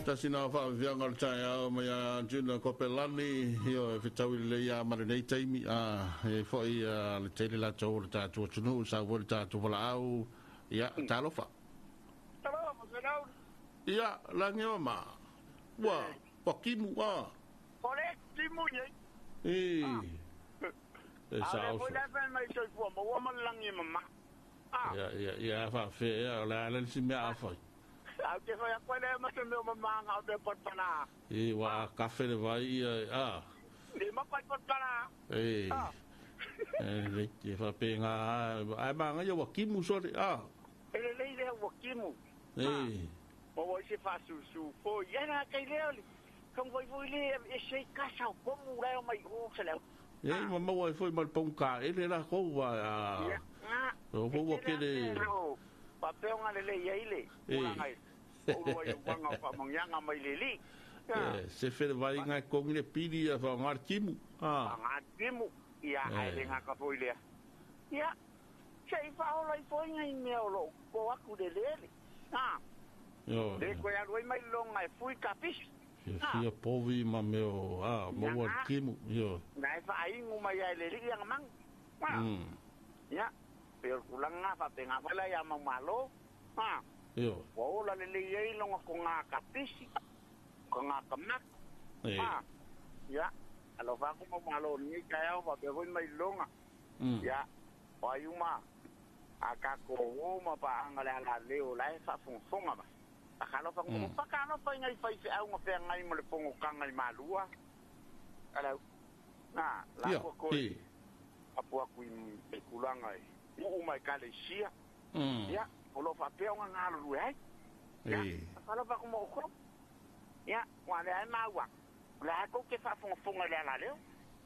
Tasi na whaawhianga o le taeao mai a Juna Kopelani, io e fitawi le ia ma lenei taimi, a e foi le tele latou o le tatou atunuu, sa foi le tatou valaau, ia, talofa. Talofa, Fenauri. Ia, lagi o ma, ua, ua kimu, a. O le kimu nei. E, e A sa le foi oso. le fai mai soifua maua ma le lagi e mama. Ah. Ia, ia, ia, whaawhea, ia, o le ala si mea a whai. Au te fai aku le ma se mea mamanga o mea patana. E, wa a kafe le vai, ia, a. Le ma pai patana. E, Ah. e, le, e whape ngā, ai manga ia wa kimu sore, a. E le lei lea ua kimu. E, Ma ua ise whaasusu foi. Ia na kai lea le. Kang vai foi le e sei kasa o pomu leo mai o se leo. e, ma maua e foi ma le paunga ele la kou wa, a. Ia. Nga. O fo ua kele. Papeo nga le le ia ile. E. Ula ngai. O lua i wanga o whamangianga mai le li. E, se fere vai ngai kongi le pili a wha ngā kimu. A. Nga kimu. Ia E. ai le ngaka foi lea. Ia. Se i whaola i foi ngai mea o lo ko aku le lele. Ha. Io, Le koe alu ai mai longa e fui kapisi. e fia povi ma meo, a, maua le kimu, io. Ngai whaingu mai ai le li ia mang. Ha. Ia. Pe o kulanga fa pe ngā whala ia mau malo. Ha. Io, Wa ola le le iei longa ko ngā kapisi. Ko ngā kamak. e. Ha. Ia. Alo whaku mau malo ni kai au fa pe hoi mai longa. Ia. O ai uma. A ka ko o ma pa anga le ala leo lai fa fonga ma. A ka lofa ngo pa ka lofa ngai fai fe au ngape ngai mo le pongo kanga i malua. Ala. Na, la Ia, ko ko. e. Apu aku i e kulanga e. Uu mai ka le sia. Ia, o lo fa pe nga ngalo lu ai. Ia, E. ka lofa ko mo ko. Ia, wa le ai maua. Le ai ko ke fa fonga fonga le ala leo.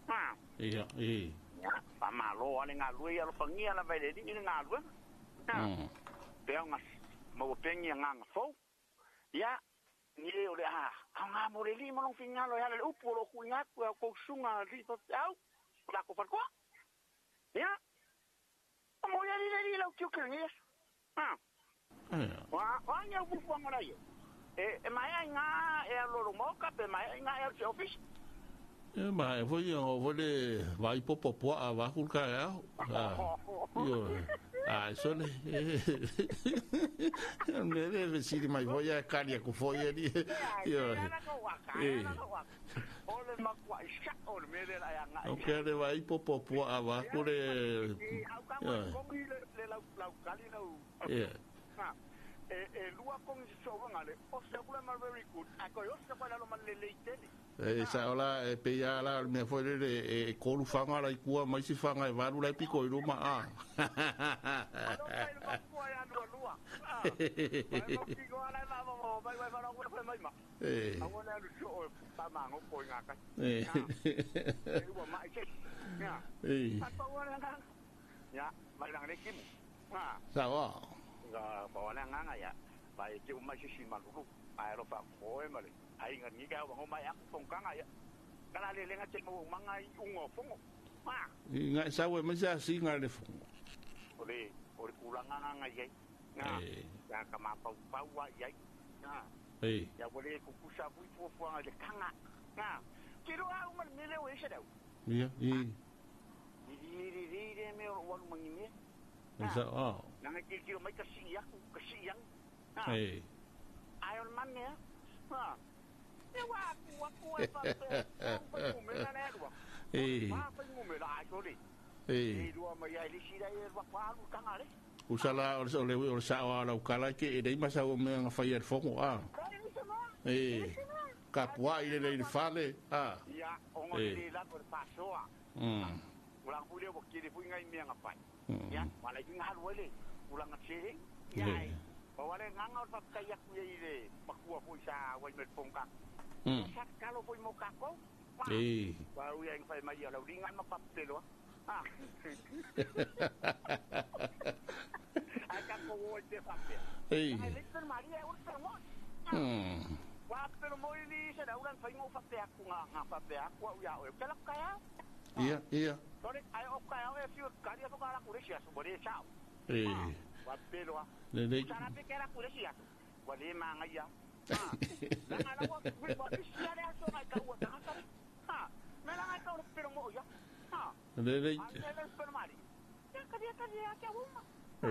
Ha. Ia, e. Ia, pa malo ale ngalu ia lo fangia la vai le ni ngalu. Ha. Pe nga mo pengi nga nga fo. Ia, ni le o le a, au ngā mo le li mo long fingalo ia le upu lo ku inga ku ko sunga li pa au. La ko fa ko. Ia. O mo ia li le li lau kiu ke ngi. Ha. Ia. Wa wa nya upu fu ngora ia. E e mai ai ngā e lo lo mo ka pe mai ai ngā e te office. E ma e foi o foi le vai popo poa a va kulka ya. Ah. Io. Ah, so le. Me le ve siri mai foi a kari ku foi ali. Io. E. O le makua i sa o le mele la ia O ke le vai popo poa a va ku le. E au ka mo kongi le le lau lau kali lau. E. Ha. E e lua kongi so nga le. O se kula ma very good. A ko yo se kula lo man le le itele. E sa ola e pe ia la me foi le e kolu fanga la ikua mai si fanga e valu la piko i ruma a. Alo kai le makua ia lua lua. Ah. Mai mo ki ko ala ma mo mai mai ma ko mai ma. E. Au le alu so o pa mango ko nga kai. E. E ua mai se. Ya. E. A pa wala nga. Ya, mai lang le kimu. Ha. Sa wa. Nga pa wala nga nga ya. Mai ke uma se si malulu. Ai ro pa ko e male. Ai nga ni ka wa mai aku pong kanga ya. Kala le lenga te mo manga i ungo fongo. Ha. I ngai sa we mai sa si ngai le fongo. O le o le kulanga nga nga ye. Nga. E. Ya ka ma pau pau wa ye. Nga. E. Ya wale ku kusa fui fu fu nga le kanga. Nga. Ke ro au mal mele o ese dau. Ia, e. Ri ri ri ri me o walu mangi me. E sa wa. Nanga ki ki mai ka si ya ku ka si yang. Ha. E. Ai o man ne. Ha. E wa ku wa ku e pa pe. Pa ku me na ne ruwa. E. Pa pa ku me la ai so le. E. E rua mai ai le si dai e wa pa lu kanga le. Usala o le o sa wa la ukala ke e dei masa o me nga fai el fongo a. E. Ka pua i le le fale a. Ia, o ngo le la ko pa soa. Ula ku le o ki le fu ngai me nga pai. Ia, wala ki nga lu le. Ula nga che. Ia. O wale nga nga o pa kai aku i le makua fu sa wa me ponga. Sa kalo fu mo ka ko. E. Wa u ia ngai mai ia la ringa ma pa pelo. Ah. Ai ka ko o te fa pe. E. Ai le per Maria o per mo. Wa pero mo ni se da ulan fai mo fa pe aku nga nga fa pe aku au ia o ke la ka ya. Ia, ia. Tore ai o ka ya e fiu ka ria ka la ku le sia so bo le sa. E. Wa pelo a. Le le. Sa na pe ke la ku le sia. Wa le ma nga ia. Leaga la ua ua pisi lava le aso na e taua e tagata le. Ha, mea la na e tau o le pepelo moo ia. Ha, Lelei. a le mea lea o le pepelo malie. Ia, talia talia ia te au uma. Ha, E,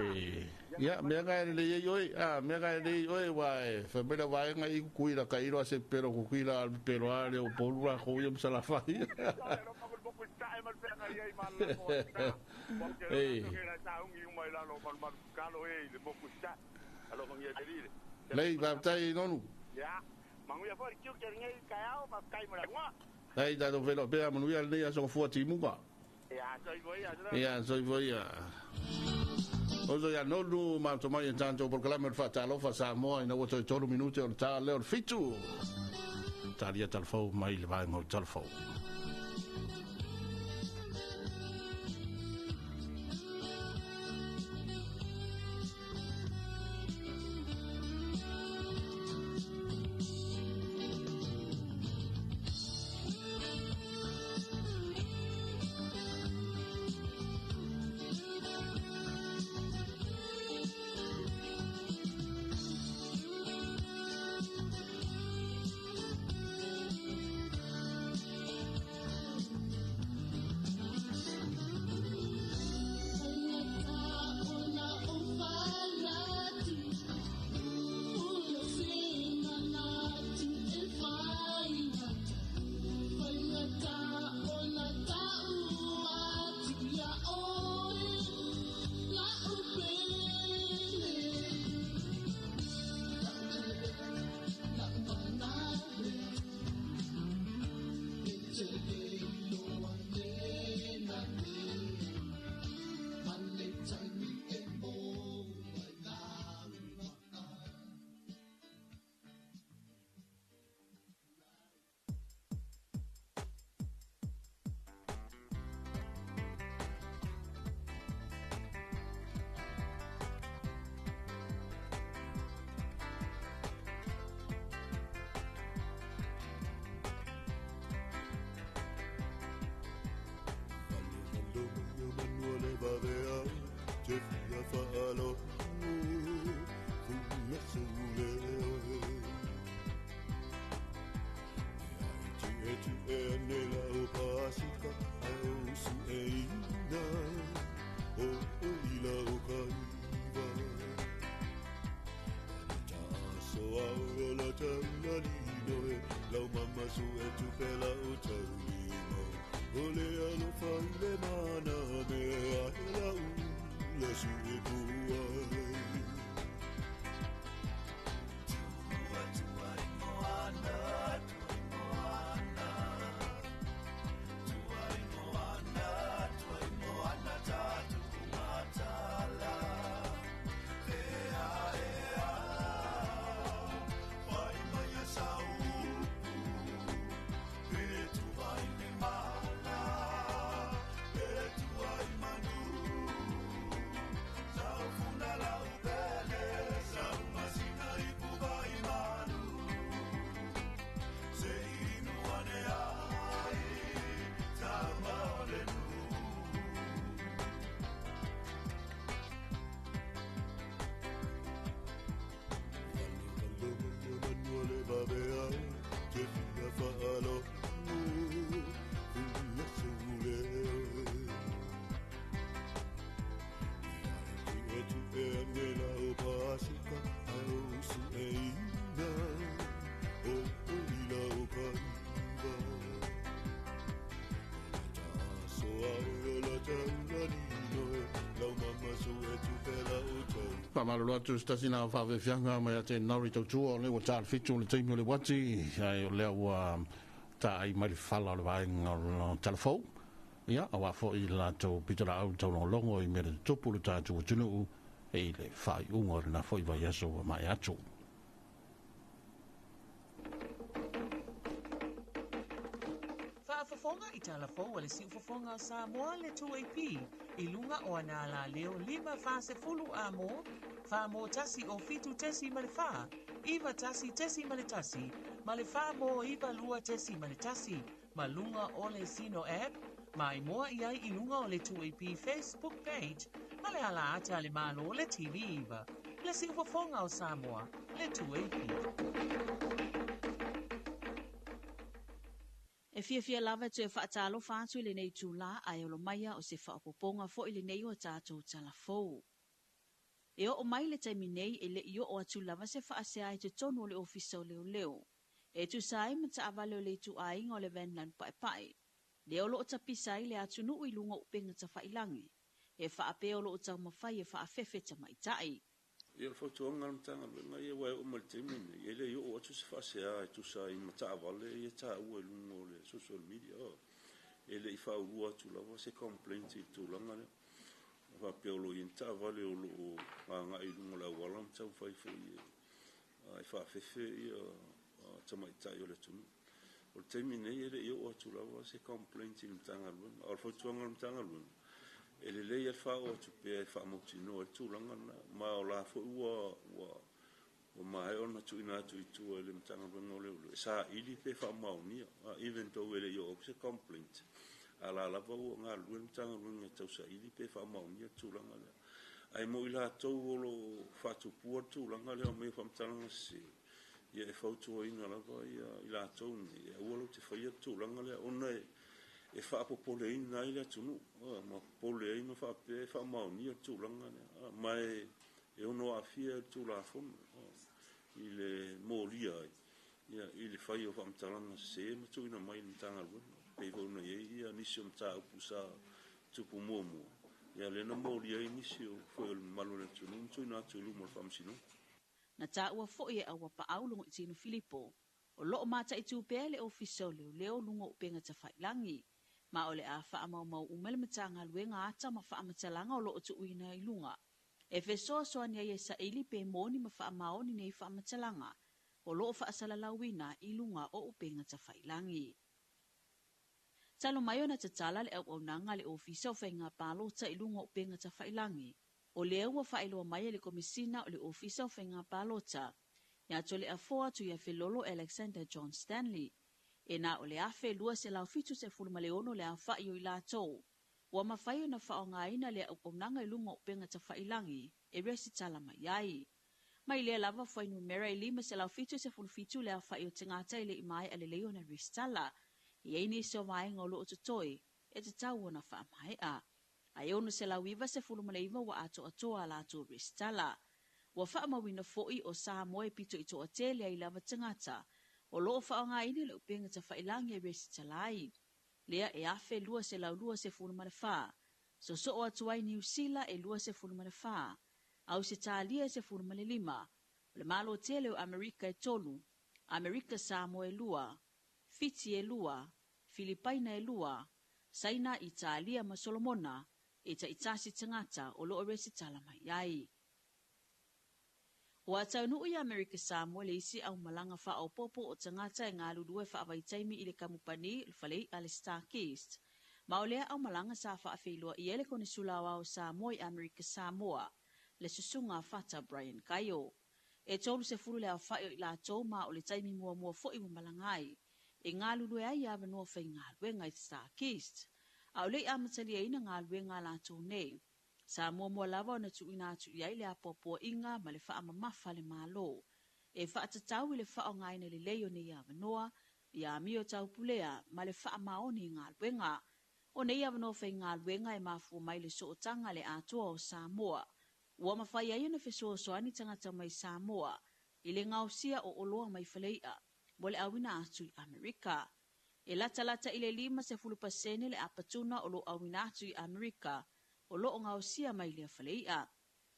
ia ia, na mea ga e lelei ai oe, a, mea ga e lelei ai oe, ua e, fai mai le vaega i Kukuila, tailo a se pepelo Kukuila, a o le pepelo lava lea o Upolu lakou ia ma Salafai. E, lei, faafetai Nonu. Lei, tatou feiloai pea, manuia lenei aso gafua timuga. Ia, soifua ia. Oso ia Nonu, ma tomai e tatou polokalame o le Faatalofa Samoa ina ua toe 3 minute o le ta lea o le 7. Talia talafou mai le vaega o le talafou. Faamalolo atu se tasi na o faafeafeaga mai ia te Nori Tautua o lea ua ta le 7 o le taimi o le uati, ae o lea ua taai mai le fala o le vaega o le talafou. Ia, aua foi le latou pitolaau taulogologo i mea le tutupu le tatou atunuu i le faaiuga o lena foi vaiaso ua maea atu. Faafofoga i tala fou a le Siufofoga o Samoa le 2AP i luga o ana alaleo 5 40 a mo, 4 mo 1 o 7.4, 9 1.1, ma le 4 mo 9 2.1, ma luga o le Zeno app, ma e moa i ai i luga o le 2AP Facebook page. Ma le ala ata a le Malo le TV9, le siufofoga o Samoa, le 2AP. E fiafia lava e toe faatalofa atu i lenei itula, ae olo maia o se faaopoopoga foi lenei o a tatou tala fou. E oo mai le taimi nei e le i oo atu lava se faasea i totonu o le Ofisa o Leoleo e tusa ai ma taavale o le ituaiga o le van lanu paepae, lea o lo o tapisa ai le atunuu i luga o upega tafailagi, e faapea o lo o taumafai e faafefe tamaitai. Ia, o le fautuaga a le Matagaluega ia, aua e oo mai i le taimi lenei, e le i oo atu se faasea e tusa ai ma taavale ia e taua i luga o le social media. E le i faaulua atu lava se complaint i le tulaga lea. E faapea o lo o i ai ni taavale o lo o agai i luga o le auala ma taumafai foi e faafefe ia tamaitai o le atunuu. O le taimi nei e le i oo atu lava se complaint i le Matagaluega. A o le fautuaga a le Matagaluega, e lelei lava le faaoo atu pea e faamautinoa ai le tulaga lena. Ma o la foi ua ua ua maea ona tuuina atu i tua i le Matagaluega o Leoleo e saili pe faamaonia. Even though e le i oo atu se complaint, a o la lava ua galulue le Matagaluega e tausaili pe faamaonia le tulaga lea. Ae mo i latou o lo o faatupua le tulaga lea o mea o faamatalaga sese, ia e fautuaina lava ia i latou nei e aua latou te faia le tulaga lea ona e faapopoleina ai le atunuu ma popole ai ma faapea e faamaonia le tulaga lea ma e ono aafia i le Tulafono i le molia ai ia i le fai o faamatalaga sese ma tuuina mai i le Matagaluega. Pei foi ona i ai ia nisi o mataupu sa tupu muamua, ia lea na molia ai nisi o foi o le mamalu o le atunuu ma tuuina atu i luma o le Faamasinoga. Na taua foi e Auapaau Logoitino Filipo, o lo o mataitu pea le Ofisa o Leoleo luga o upega tafailagi, ma o le a faamaumau uma le Matagaluega ata ma faamatalaga o lo o tuuina i luga e fesoasoani ai e saili pe moni ma faamaoni nei faamatalaga o lo o faasalalauina i luga o upega tafailagi. Talu mai ona tatala le auaunaga a le Ofisa o Faiga Palota i luga o upega tafailagi, o lea ua faailoa mai e le Komisina o le Ofisa o Faiga Palota ia Toleafoa Tuiafelolo Alexander John Stanley, e na o le 1,276 le aofai o i latou ua mafai ona faaaogaina le auaunaga i luga o upega tafailagi e resitala mai ai. Mai lea lava fuainumera e 577 le aofai o tagata e le i maea lelei ona resitala, e i ai nisi o vaega o lo o totoe e tatau ona faamaea. Ae 699 ua atoatoa a latou resitala. Ua faamauina foi o Samoa e pito i toatele ai lava tagata o lo o faaaogaina le upega tafailagi e resitala ai, lea e 1,224, sosoo atu ai Niu Sila e 24, Ausetalia e 15, o le Malo tele o Amerika e 3, Amerika Samoa e 2, Fiti e 2, Filipaina e 2, Saina, Italia ma Solomona e taitasi tagata o lo o resitala mai ai. Ua taunuu i Amerika Samoa le isi aumalaga faaopoopo o tagata e galulue faavaitaimi i le kamupani o le falei'a le StarKist. Ma o lea aumalaga sa faafeiloai ai le Konesula Aoao o Samoa i Amerika Samoa, le Susuga Fata Brian Kaio. E 30 le aofai o i latou ma o le taimi muamua foi ua malaga ai e galulue ai i avanoa faigaluega i StarKist. A o le i amataliaina galuega a latou nei, sa muamua lava ona tuuina atu i ai le apoapoaiga ma le faamamafa a le Malo e faatatau i le faaaogaina lelei o nei avanoa i amio taupulea ma le faamaoni i galuega. O nei avanoa faigaluega e mafua mai le sootaga a le Atoa o Samoa, ua mafai ai ona fesoasoani tagata mai Samoa i le gaosia o oloa mai falei'a mo le auina atu i Amerika. E latalata i le 50% le apatuna o lo o auina atu i Amerika o lo o gaosia mai lea falei'a.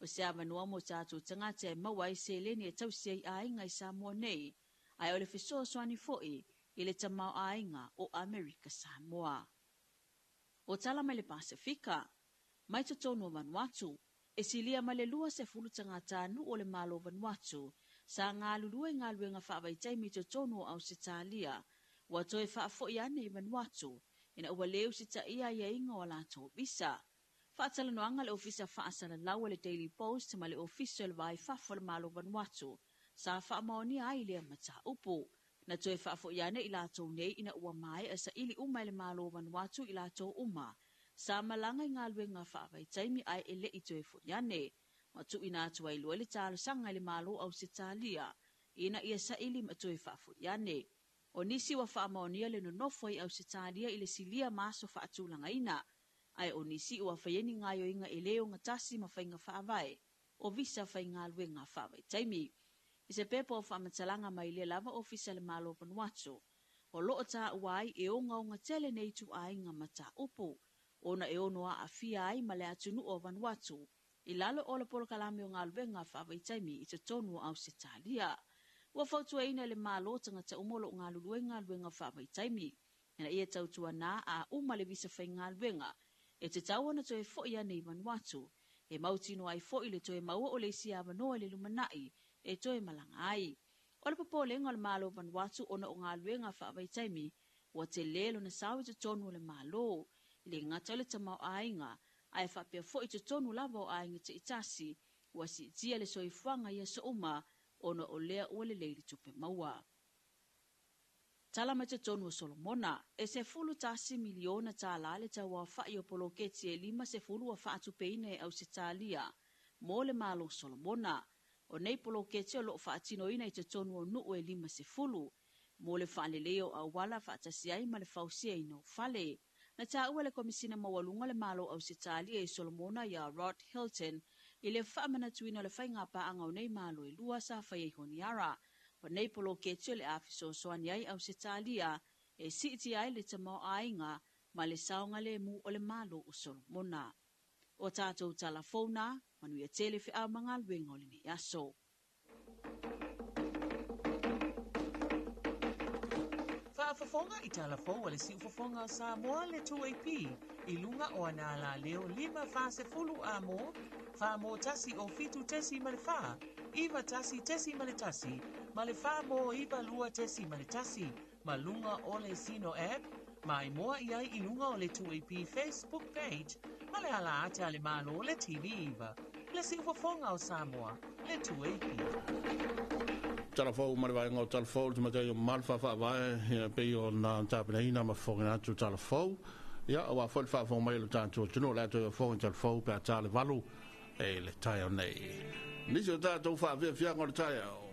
O se avanoa mo tatou tagata e maua ai seleni e tausi ai aiga i Samoa nei, ae o le fesoasoani foi i le tamaoaiga o Amerika Samoa. O tala mai le Pasefika, mai totonu o Vanuatu, e silia ma le 20 tagatanuu o le Malo o Vanuatu sa galulue i galuega faavaitaimi i totonu o Ausetalia, ua toe faafoi ane i Vanuatu ina ua le usitaia aiaiga o a latou visa. Faatalanoaga le Ofisa Faasalalau a le Daily Post ma le Ofisa o le Va i Fafo o le Malo o Vanuatu sa faamaonia ai lea mataupu. Na toe faafoi ane i latou nei ina ua maea saili uma e le Malo o Vanuatu i latou uma. Sa malaga i galuega faavaitaimi ae e le'i toe fo'i ane. Ma tuuina atu ai loa le talosaga i le Malo o Ausetalia ina ia saili ma toe faafo'i ane. O nisi ua faamaonia le nonofo ai Ausetalia i le silia ma aso faatulagaina, ae o nisi ua faia ni gaoioiga e lē ogatasi ma faiga faavae o visa faigaluega faavaitaimi. I se pepa o faamatalaga mai lea lava ofisa le Malo o Vanuatu, o loo taua ai e ogaoga tele nei ituaiga mataupu, ona e ono aafia ai ma le atunuu o Vanuatu i lalo o le polokalame o galuega faavaitaimi i totonu o Ausetalia. Ua fautuaina e le Malo tagata uma o loo galulue galuega faavaitaimi ina ia tautuanā a uma le visa faigaluega e tatau ona toe fo'i ane i Vanuatu, e mautinoa ai fo'i le toe maua o le isi avanoa i le lumanai e toe malaga ai. O le popolega o le Malo o Vanuatu ona o galuega faavaitaimi ua telē lona sao i totonu o le Malo, e le gata o le tamaoaiga ae faapea fo'i totonu lava o aiga taitasi ua siitia le soifuaga i aso uma ona o lea ua lelei le tupe maua. Tala mai totonu o Solomona, e $11 miliona le tauaofa'i o poloketi e 50 ua faatupeina e Ausetalia mo le Malo o Solomona. O nei poloketi o loo faatinoina i totonu o nuu e 50 mo le faaleleia o auala faatasi ai ma le fausiaina o fale. Na taua le Komisina Maualuga le Malo o Ausetalia i Solomona ia Rod Hilton i le faamanatuina o le faiga paaga o nei malo e lua sa faia i Honiara. O nei poloketi o le a fesoasoani ai Ausetalia e siitia ai le tamaoaiga ma le saogalemu o le Malo o Solomona. O tatou talafou na, manuia tele feau ma galuega o lenei aso. Faafofoga i talafou a le siufofoga o Samoa le 2AP i luga o ana alaleo 5 40 amo 4 1 o 7.4 9 1.1 ma le 4 9 2.1 ma luga o le Zeno app ma i moa i ai i luga o le 2AP Facebook page ma le ala ate a le Malo le TV9. Le siufofoga o Samoa le 2AP. Talafou ma le vaega o talafou le tamatai o malfa faavae ia pei ona tapenaina ma fofoga atu talafou. Ia aua foi le faafofoga mai o le tatou atunuu le atu fofoga i talafou pe a ta le 8 e le taeao nei. Nisi o tatou faafiafiaga o le taeao.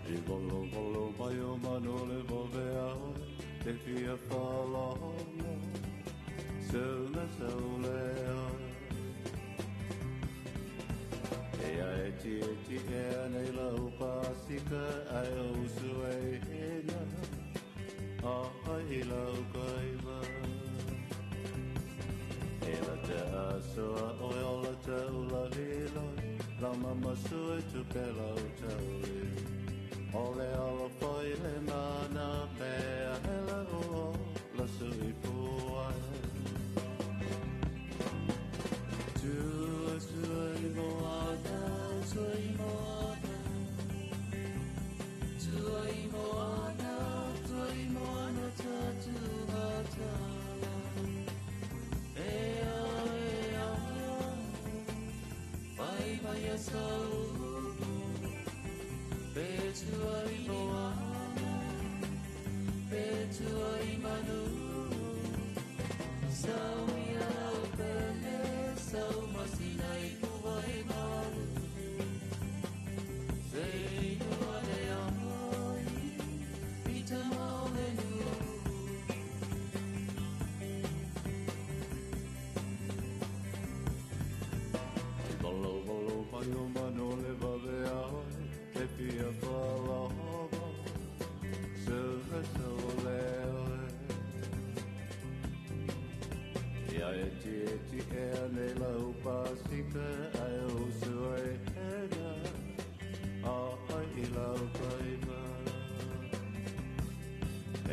I volo volo mai o manu le vove ao te fia whalono Se le saule E a e ti e ti e anei lau pasika ai o usu e hena A ai lau kaiva E la te asoa o e ola te ula lilo Lau mama sue tu pe lau tauli O le alo foi le mana mea hele o la sui puai Tua sui moana, sui moana Tua moana, tua moana tatu hatala Ea, ea, ea, vai vai a sau Pe tua i moana, pe tua i manu Sau ia lau pele, sau masina i kuwa e malu Se inua le ai, pita maole nu. I volo volo mai o manu le vave ao te fia whalono Se le saule Ia e ti e ti e ane lau pasika ai o usu e hena A ai i lau kaiva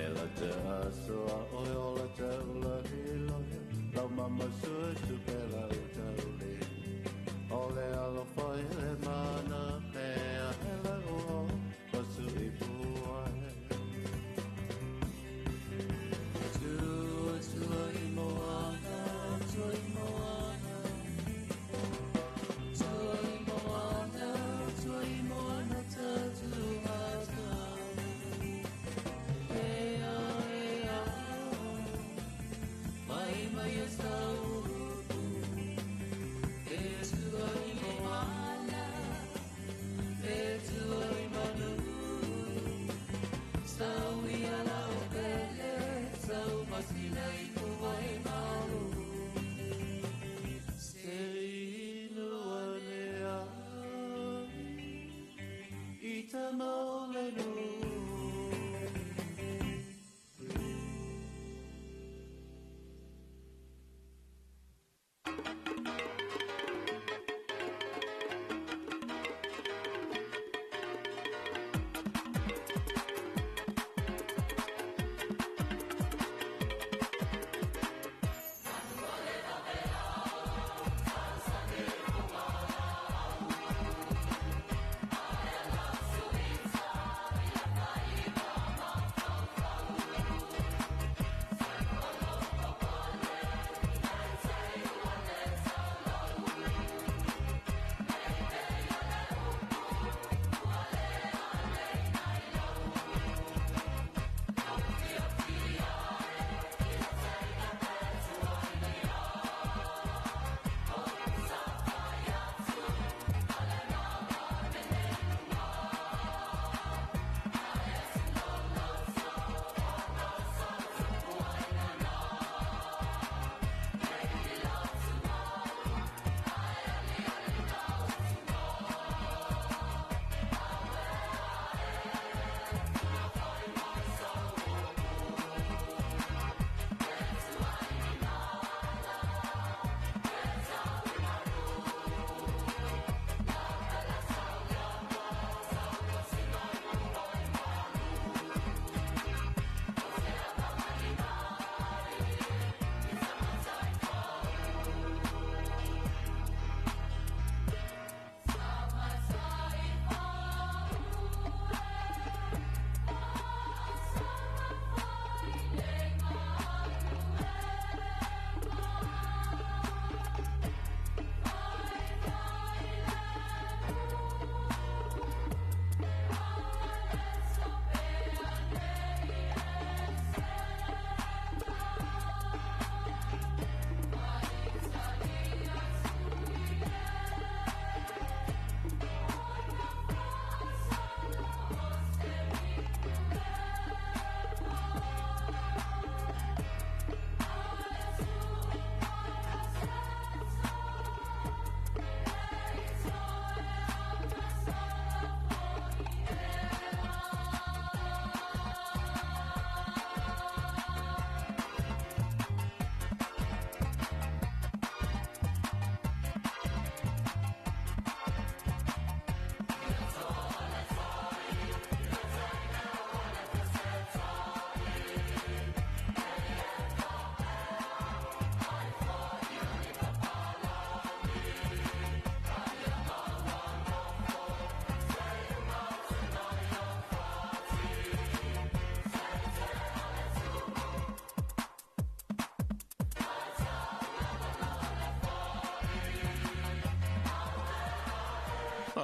E la te asoa o e ola te ula hilo Lau mama sue tu pe lau tauli O le alo fai le mana mea hele o pasu i puai Tua tua i moana, tua i moana Tua i moana,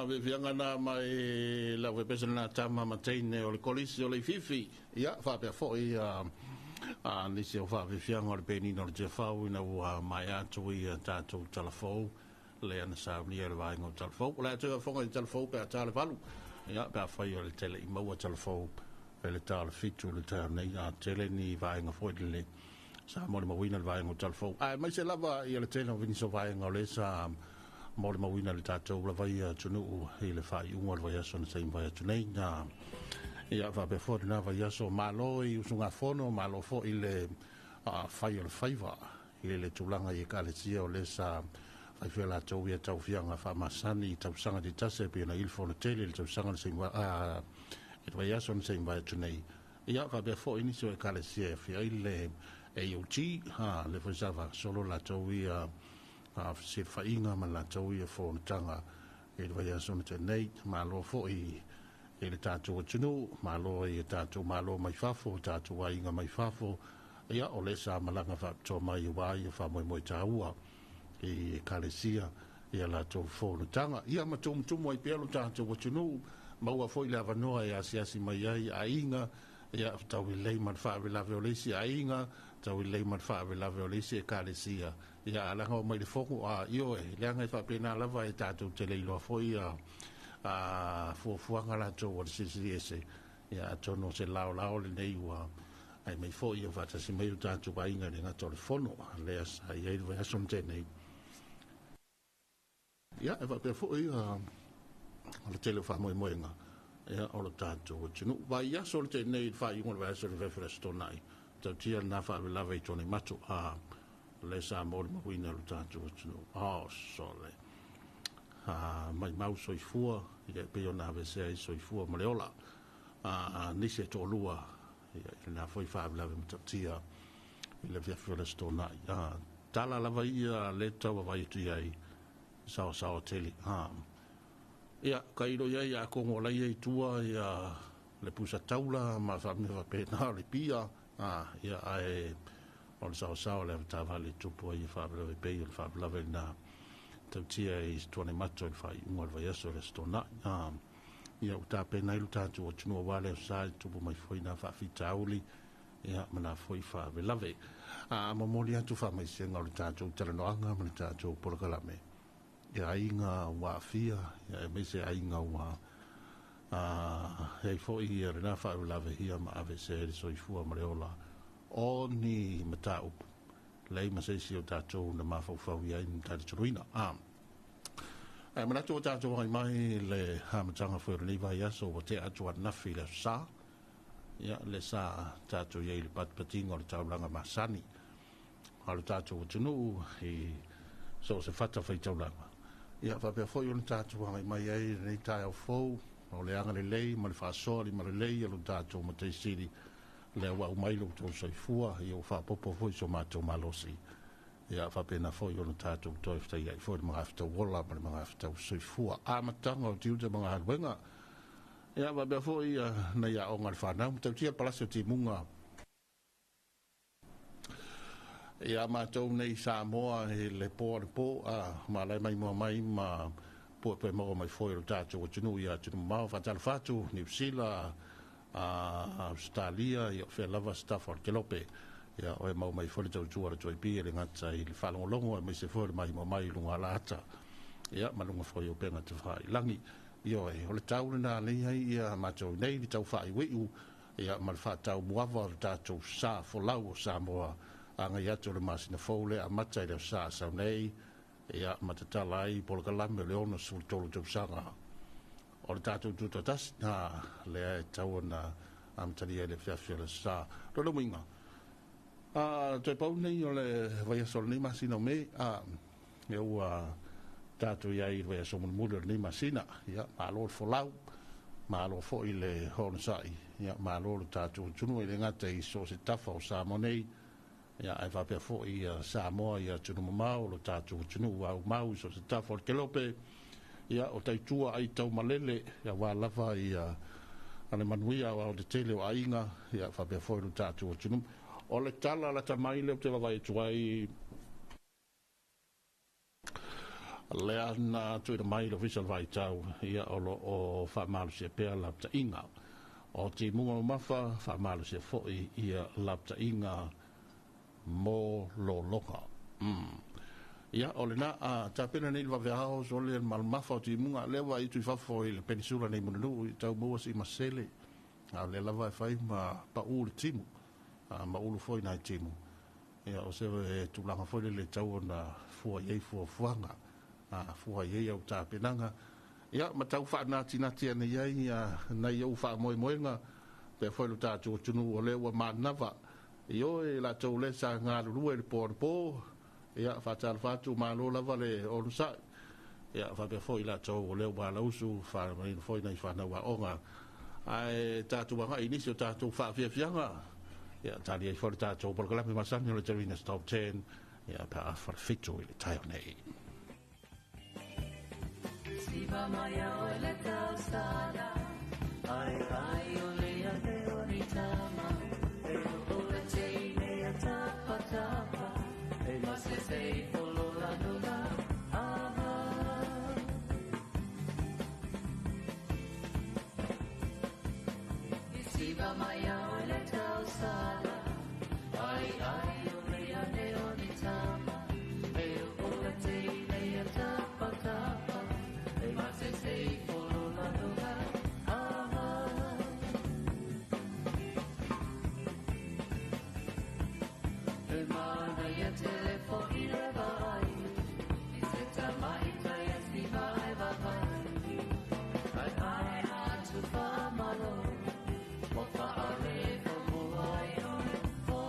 Faafiafiaga na mai lau fepesa lena tama ma teine o le Kolisi o Leififi. Ia, faapea foi nisi o faafiafiaga o le penina o le Tiafau ina ua maea atu ia tatou talafou lea na saunia i le vaega o talafou. O le a toe afoga i talafou pe a ta le 8. Ia, pe afai o le tele i maua talafou e le ta o le 7 le taeao nei, a tele ni vaega foi lele sa molimauina le vaega o talafou. Ae maise lava ia le tele o nisi o vaega o lea sa molimauina le tatou lava ia atunuu i le faaiuga o le vaiaso na se i mavae atu nei. Ia, faapea foi lena vaiaso, malo i usugafono, malo foi le fai o le faiva i le tulaga i ekalesia o lea sa faifea latou ia taufiaga faamasani i tausaga taitasi e pei ona i le fono tele i le tausaga na se i i le vaiaso na se i mavae atu nei. Ia, faapea foi nisi o ekalesia e afia ai le AOG, le foi sa faagasolo latou ia fesilafaiga ma latou ia fonotaga i le vaiaso na tea nei. Malo foi i le tatou atunuu, malo i tatou malo mai fafo, tatou aiga mai fafo, ia o lea sa malaga faapitoa mai aua ia faamoemoe taua i ekalesia ia latou fonotaga. Ia ma tumutumu ai pea lo tatou atunuu, maua foi le avanoa e asiasi mai ai aiga, ia tau lelei ma le faalavelave o le isi aiga, tau lelei ma le faalavelave o le isi ekalesia. Ia alaga o mai le fono a ioe, leaga e faapena lava e tatou te le iloa foi fuafuaga latou o le silisili ese. Ia atonu o se laolao lenei ua ai mai foi ia faatasi mai o tatou aiga i le gata o le fono lea sa i ai le vaiaso na tea nei. Ia, e faapea foi o le tele o faamoemoega ia o le tatou atunuu. Vaiaso le tenei i le faaiuga o le vaiaso le fefe le Aso Toonai, tautia lena faalavelave i Tuanaimato, lea sa molimauina lo tatou atunuu. Oh, sole. Maimau soifua, ia e pei ona aveesea ai soifua ma le ola. Nisi e toalua, ia, i lena foi faalavelave matautia i le afiafi o le Aso Toonai. Tala lava ia le tau vaavaai atu i ai, saosaoa tele. Ia, kailo ia ia kongo lai i tua ia le pusa taula ma faamea faapena o le pia. Ia, ae o le saosaoa le avataavale tupu ai faalavelave pei o le faalavelave na tautia i Tuanaimato i le faaiuga o le vaiaso o le Aso Toonai. Ia, ua tapena ai lo tatou atunuu aua le sa i tupu mai foi na faafitauli, ia, ma na foi faalavelave. Momoli atu faamaisega o le tatou talanoaga ma le tatou polokalame. Ia aiga ua aafia, ia aemaise aiga ua iai foi ia lena faalavelave ia ma aveesea i le soifua ma le ola o ni mataupu leai ma se isi o tatou na mafaufau i ai ni talitonuina. Ae manatu o tatou agai mai le amataga foi o lenei vaiaso ua tea atu ananafi i le aso Sa. Ia, le sa tatou i ai i le patipatiga o le taulaga masani a le tatou atunuu i so o se fata faitaulaga. Ia, faapea foi ona tatou agai mai ai lenei taeao fou o le agalelei ma le faasoa limalelei o lo tatou Matai Sili lea ua aumai lo outou soifua, ia ua faaopoopo foi so matou malosi. Ia faapena foi ona tatou toe fetaiai foi le magafetau ola ma le magafetau soifua. Amataga o tiute ma galuega. Ia faapea foi nai aoga a le fanau, matautia le palasi o timuga. Ia matou nei Samoa i le po a le po, malae mai mua mai ma puepue maua mai foi o le tatou atunuu ia atunuu mamao, faatalofa atu Niu Sila, Australia, ia o fea lava se tafa o le kelope. Ia oe mau mai foi le tautua le 2AP e le gata i le faalogologo aemaise foi o le maimoa mai i luga alaata. Ia ma luga foi o upega tafailagi. Ioe, o le tau lena lea ai ia matou nei le tau faaiuiu ia ma le faataumuaava o le tatou sa folau o Samoa agai atu o le masina fou lea amata i le aso Sa sau nei, ia ma tatala ai polokalame o le 63 tausaga o le tatou tutoatasi, lea e tau ona amatalia i le afiafi o le aso Sa. Lona uiga, toe pau nei o le vaiaso o lenei masina o Me, ia ua tatou i ai i le vaiaso mulimuli o lenei masina. Ia, malo le folau, malo foi le onosai, ia malo le tatou atunuu e le gata i so o se tafa o Samoa nei, ia ae faapea foi ia Samoa ia atunuu mamao, lo tatou atunuu aumau i so o se tafa o le kelope, ia o taitua ai taumalele, aua lava ia le manuia o le tele o aiga, ia faapea foi lo tatou atunuu. O le tala lata mai lea ou te vaavaai atu ai Lea na tuuina mai le Ofisa o le Vaitau, ia o lo o faamalosia pea lapataiga o timuga mamafa, faamalosia foi ia lapataiga mo lologa. Ia, o lena a tapena nei le vaveao so le malmafa o timuga lea ua itu i fafo i le penisula nei Mulinuu i tau maua si masele. A o lea lava e fai ma pau le timu, ma ulu foi nai timu. Ia, o se tulaga foi lele tau ona fua i ai fuafuaga, fua i ai au tapenaga. Ia, ma tau faanatinati ane i ai nai ou faamoemoega, pea foi lo tatou atunuu o lea ua manava. I oe latou le sa galulue i le po anapo, ia, faatalofa atu, malo lava le onosai. Ia, faapea foi latou o lea ua alausu, faamanuiaina foi nai fanau aoga. Ae tatou agai i nisi o tatou faafiafiaga, ia, tali ai foi le tatou polokalame masani o le Termina's Top 10, ia, pe a 6:30 i le taeao nei. Siva mai o le tausala, ai ai o le ane o ni tama, e o le teine a tapa tapa, e mase sei folola nula, aha. Siva mai o le tausala, ai ai o le ane o ni tama, e o le teine a tapa tapa, e mase sei folola nula, aha. E mana ia telefo i le vai, i se tamaita ia si vai vai. Ai ai atu whamalo, o whaare whamua i o le pō.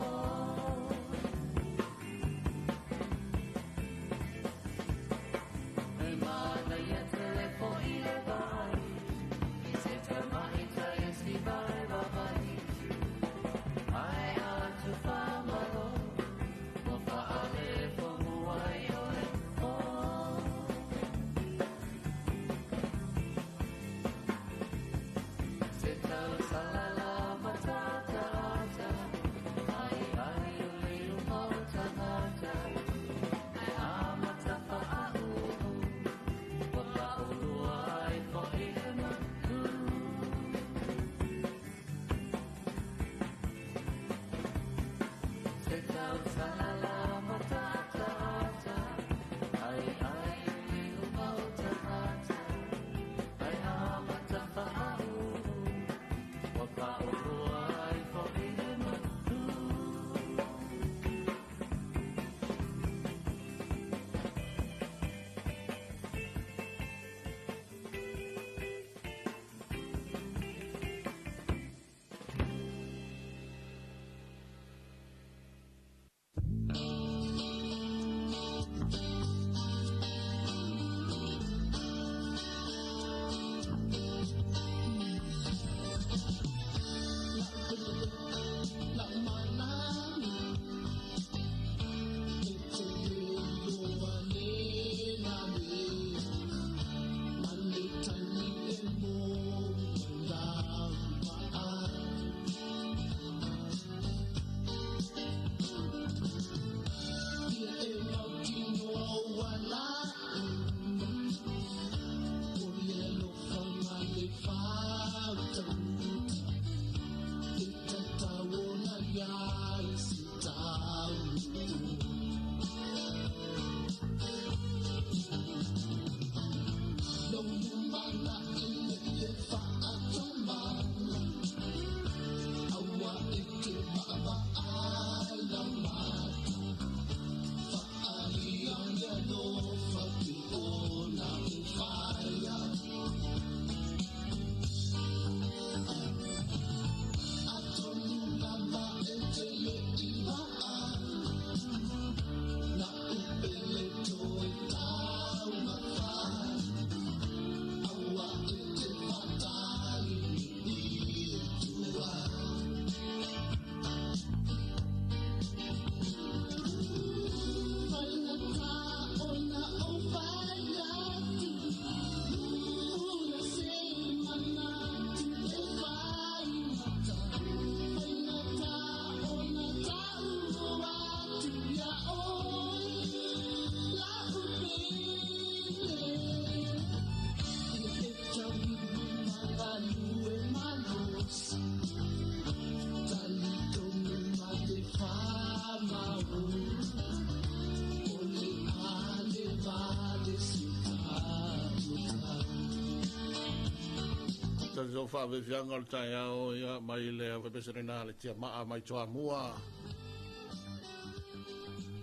tatou faafiafiaga o le taeao, ia, mai le aufaipeselena le tiamaa mai Toamua.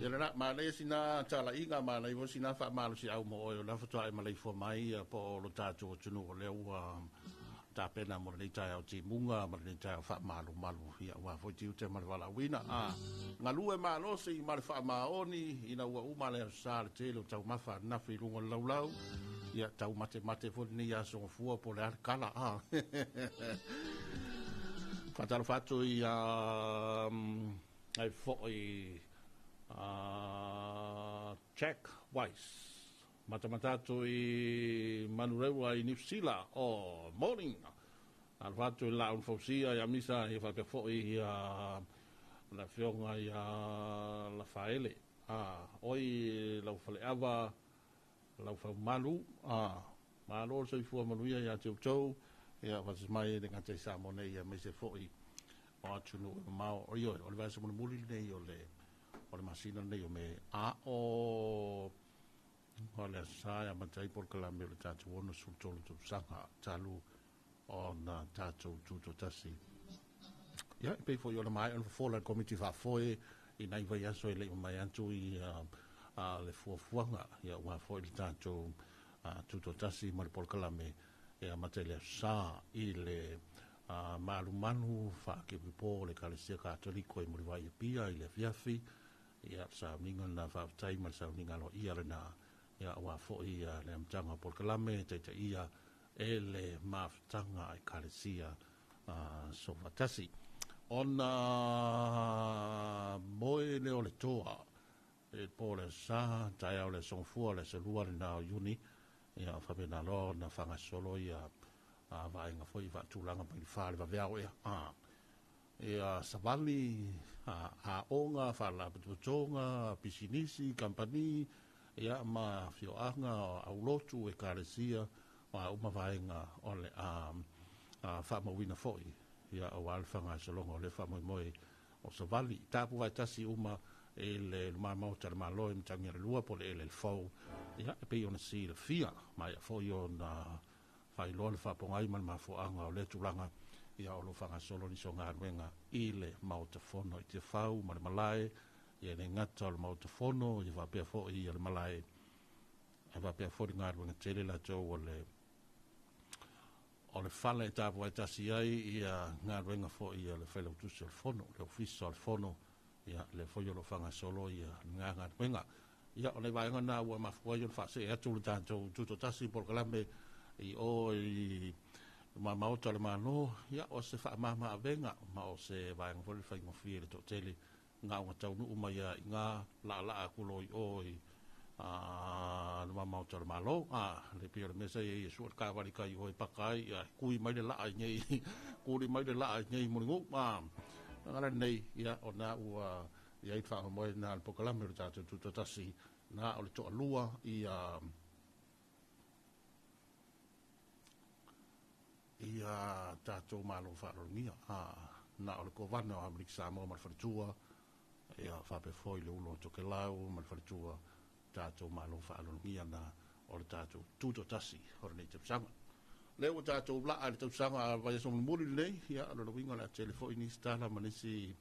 Ia lena, manaia sina talaiga, manaia foi sina faamalosiau mo oe o lea faatoa e maleifua mai, ia, po o lo tatou atunuu o lea ua tapena mo lenei taeao timuga ma lenei taeao faamalumalu, ia, aua foi tiute ma le valaauina. Galue malosi ma le faamaoni ina ua uma le aso sa le tele o taumafa ananafi i luga o le laulau, ia, taumatemate foi lenei aso gafua po o le a le kala. Faatalofa atu i ai foi Jack Weiss, matamata atu i Manurewa i Niu Sila o morning. Alofa atu i Laau na Fausia ia Misa, ia faapea foi ia le afioga ia Lafaele, oi lau faleava lau faumalu, malo le soifua manuia ia te outou, ia faatasi mai le gata i Samoa nei, ia aemaise foi o atunuu e mamao. O ioe, o le vaiaso mulimuli lenei o le masina lenei o Me, a o le aso sa e amata ai polokalame o le tatou 63 tausaga talu ona tatou tutoatasi. Ia, e pei foi ona maea ona fofola e le Komiti Faafoe i nai vaiaso e le i mamae atu i le fuafuaga, ia, aua foi le tatou tutoatasi ma le polokalame e amata i le aso sa i le malumalu faakipokipo o le Ekalesia Katoliko i Mulivai Apia i le afiafi. Ia, sauniga lena faafetai ma le sauniga aloaia lena, ia, aua foi le amataga o polokalame taitaia e le mafutaga Ekalesia Soofaatasi. Ona moe lea o le toa e po le aso sa, taeao le aso gafua, le aso lua lena o Iuni, ia, faapena loa ona faagasolo ia vaega foi faatulaga mai le 4 le vaveao ea. Ia savali, aoga, faalapotopotoga, pisinisi, kampani, ia, ma afioaga, aulotu, ekalesia, ma uma vaega o le faamauina foi, ia, aua le faagasologa o le faamoemoe o savali. Tapu vaetasi uma e le lumamaota le Malo e Matagia le Lua po o le elele fou, ia, e pei ona silafia, maea foi ona faailoa le faapogai ma le mafuaaga o lea tulaga, ia, o lo o faagasolo nisi o galuega i le Maota Fono i Tiafau ma le Malae, ia, le gata o le Maota Fono, ia faapea foi ia le Malae, ae faapea foi le galuega tele latou o le fale e tapuai tasi ai ia galuega foi ia le Failautusi o le Fono, le Ofisa o le Fono, ia, le foi o lo o faagasolo ia lena galuega. Ia, o le vaega na ua mafua ai ona faasee atu le tatou tutoatasi polokalame i o i mamaota o le Malo, ia, o se faamama-avega ma o se vaega foi le faigofie le toatele gaoga taunuu mai ia i ngā laalaa atu loa i o i le mamaota o le Malo. Le pei o le mea sa i ai e sua le kavali kai o e paka ai, ia, kui mai le laa i nei, kuli mai le laa i nei muligu. Ngala nei, ia, o nā ua i ai whaamoe nā le polokalame o le tatou tutoatasi, nā o le toalua ia tatou malo faalologia, na o le kovana o Amerika Samoa ma le faletua, ia, faapea foi le ulo o Tokelau ma le faletua, tatou malo faalologia na o le tatou tutoatasi o lenei tausaga. Lea ua tatou laa i le tausaga vaiaso mulimuli lenei, ia, o le uiga o le a tele foi nisi tala ma nisi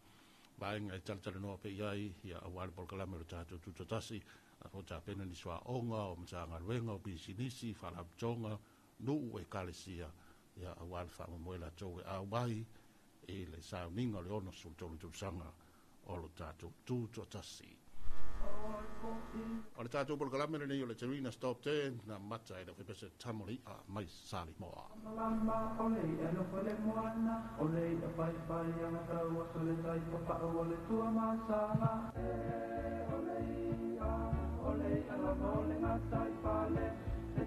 vaega e talatalanoa pe i ai, ia, aua le polokalame o le tatou tutoatasi, a fo tapena nisi o aoga, o Matagaluega, o pisinisi, faalapotopotoga, nuu, ekalesia, ia, aua le faamoemoe latou e auai i le sauniga o le 63 tausaga o lo tatou tutoatasi. O le tatou polokalame lenei o le Terina Stop 10 na mata e le aufaipesa Tamoli a mai Salimoa. Malama o le ia no fale moana, o le ia pai pai anga tau aso le tai papau o le tua masala. O le ia, o le ia lava o le ngatai pale, e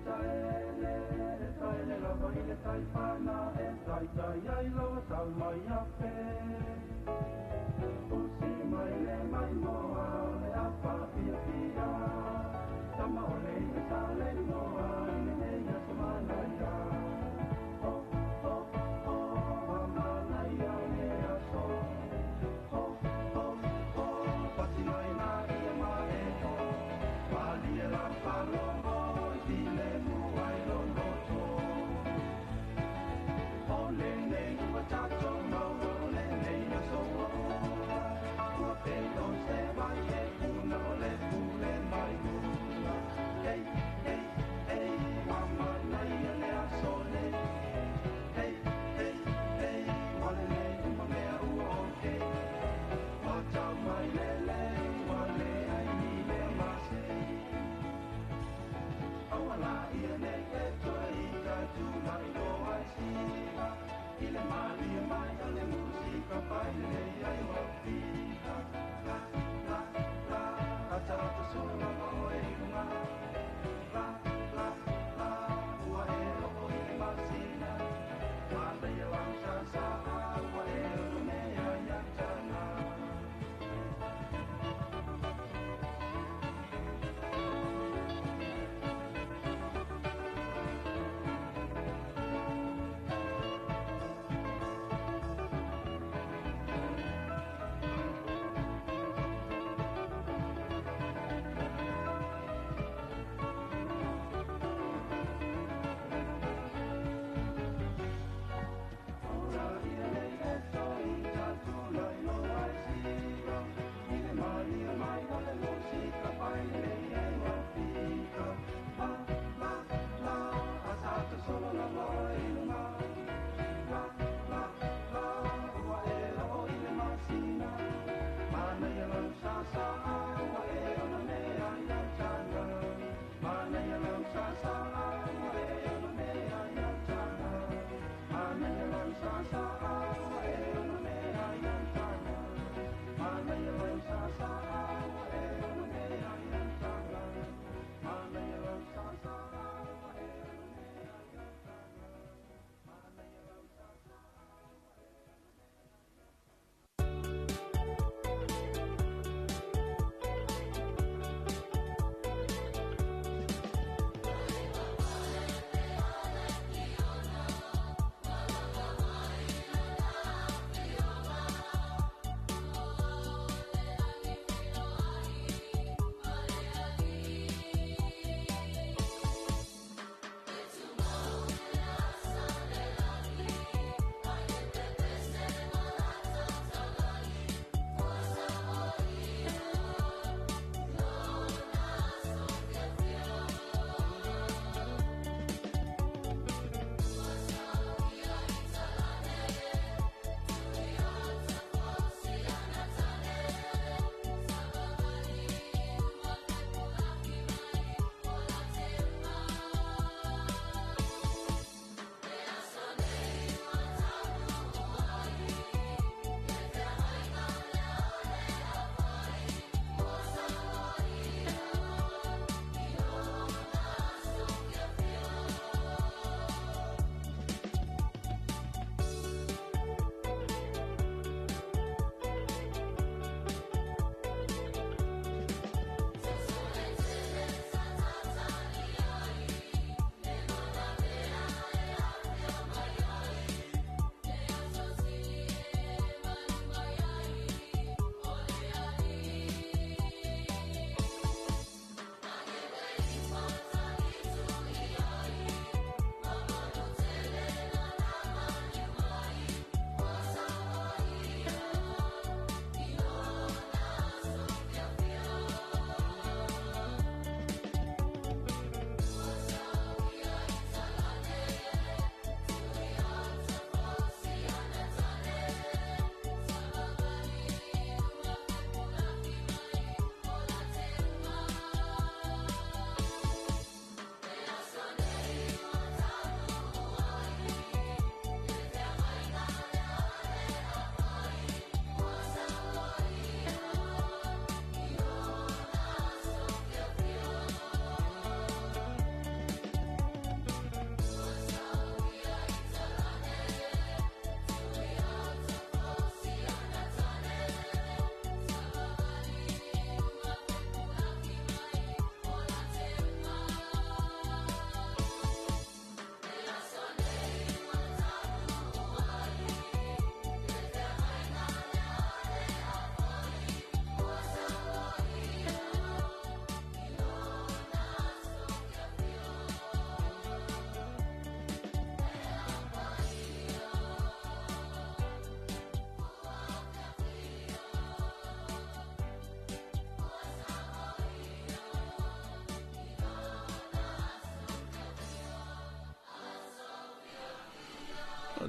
taele lava i le tai pana, e tai tai ai lawa sau mai ape. Usi mai le mai moa, le apa pia pia, tama o le ia sa le moa, i le nei aso manaia. Ho, ho, ho, a manaia le aso. Ho, ho, ho, pati mai na ia ma e ho. Pali e la palomo, i file mua i loloto.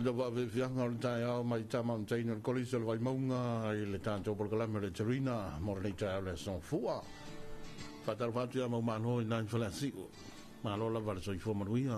Le vaaveafiaga o le taeao mai Mountain o le Kolisi o le Vaimauga i le tatou polokalame o le Terina mo lenei taeao le aso fua. Faatalofa atu ia maumalo i nai faleasiu. Malo lava le soifua manuia.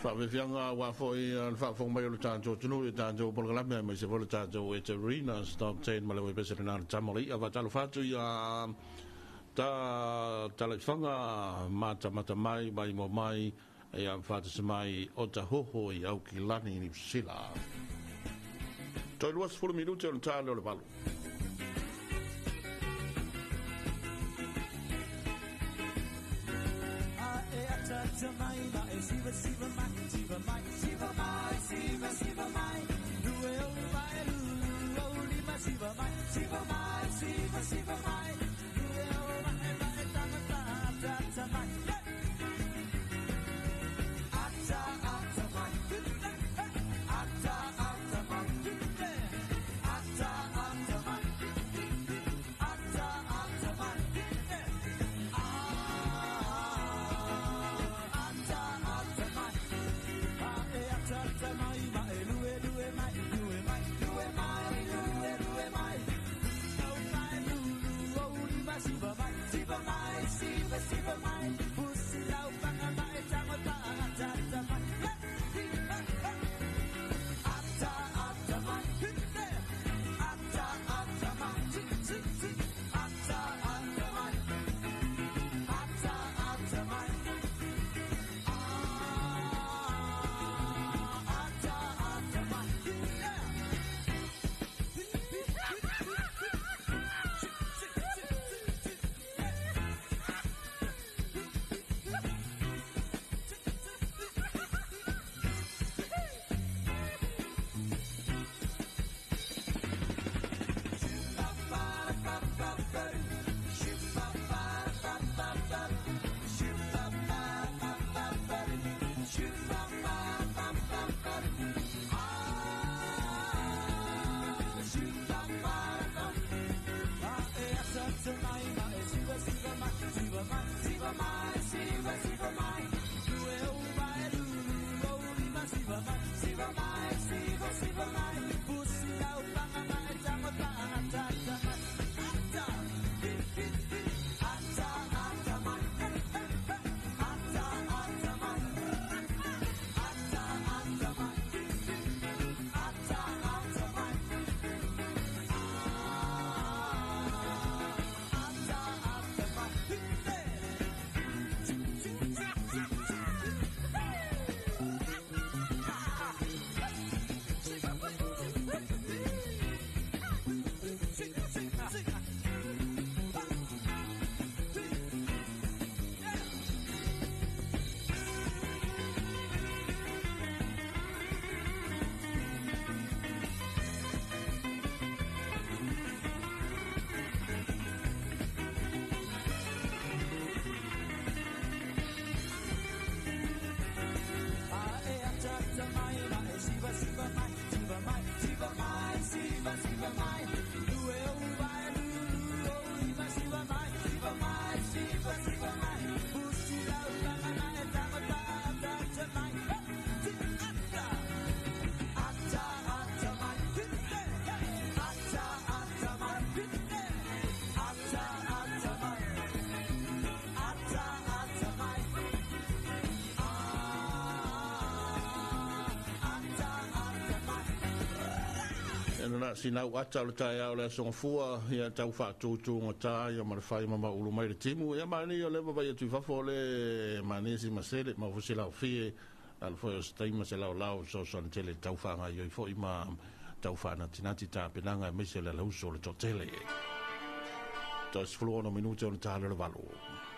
Faafiafiaga aua foi le faafofoga mai o le tatou atunuu i tatou polokalame aemaise foi le tatou Eterina Stop 10 ma le uepese lena le tama o le i'a. Faatalofa atu ia ta talaifaga matamata mai maimoa mai ia faatasi mai o tahoho i Aukilani Niu Sila. Toe 20 minute o le tale o le 8. Na sinau ata o le taeao le aso gafua ia tau faatutugata ia ma le fai ma maulu mai le timu ia mani o le vaavaai atu i fafo o le mani si masele ma fosi laofie ala foi o se taima se laolao fesoasoani tele tau faagaioi foi ma tau faanatinati tapenaga aemaise le alauso o le toatele. 16 minute o le tala le 8.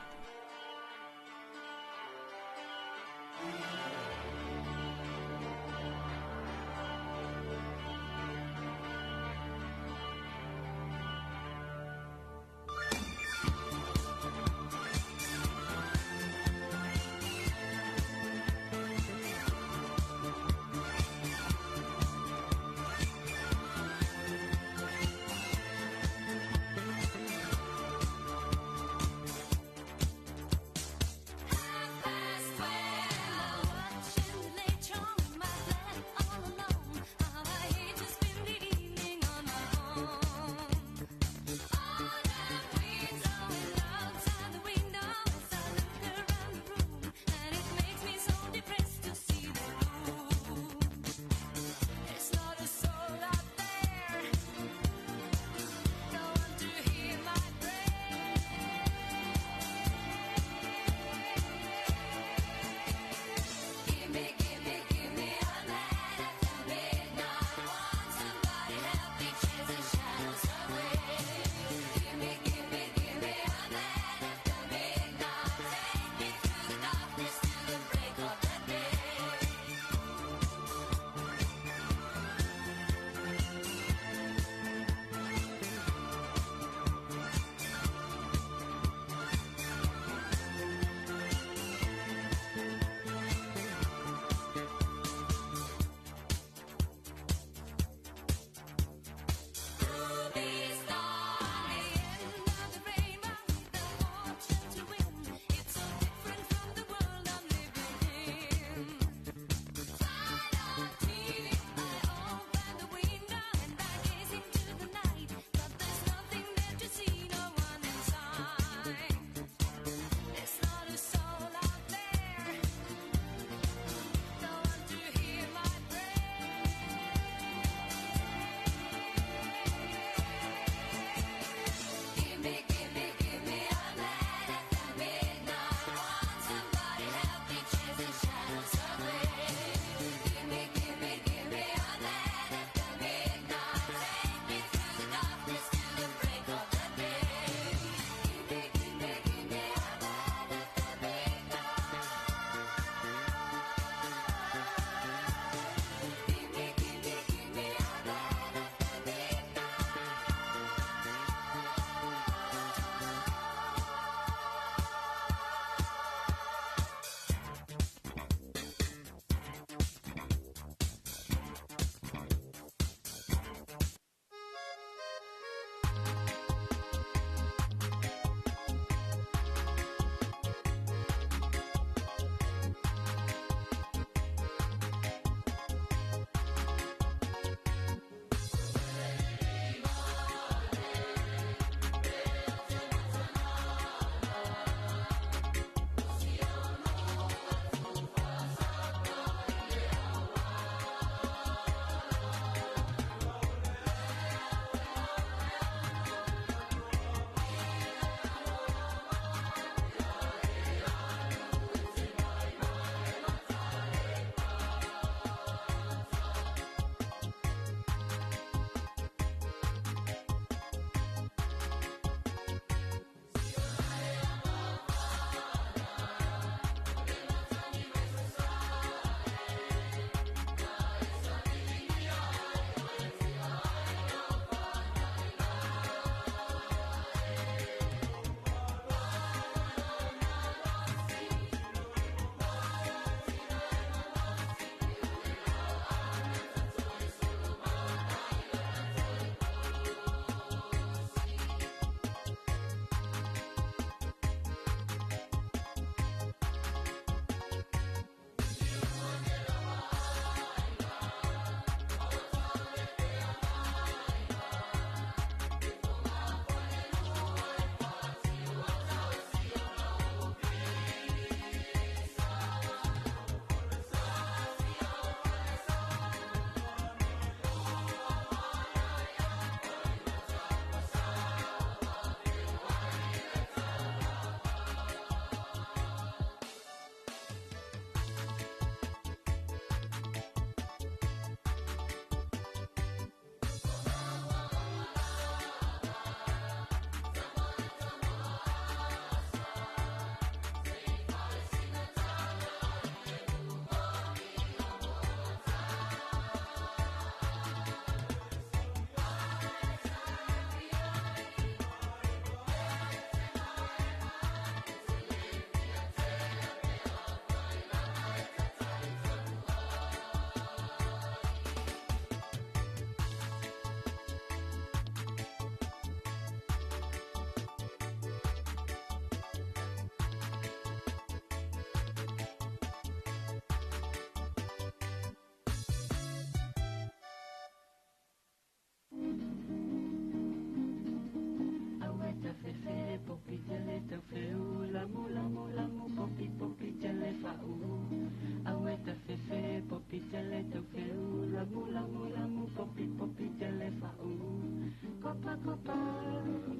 Kopa,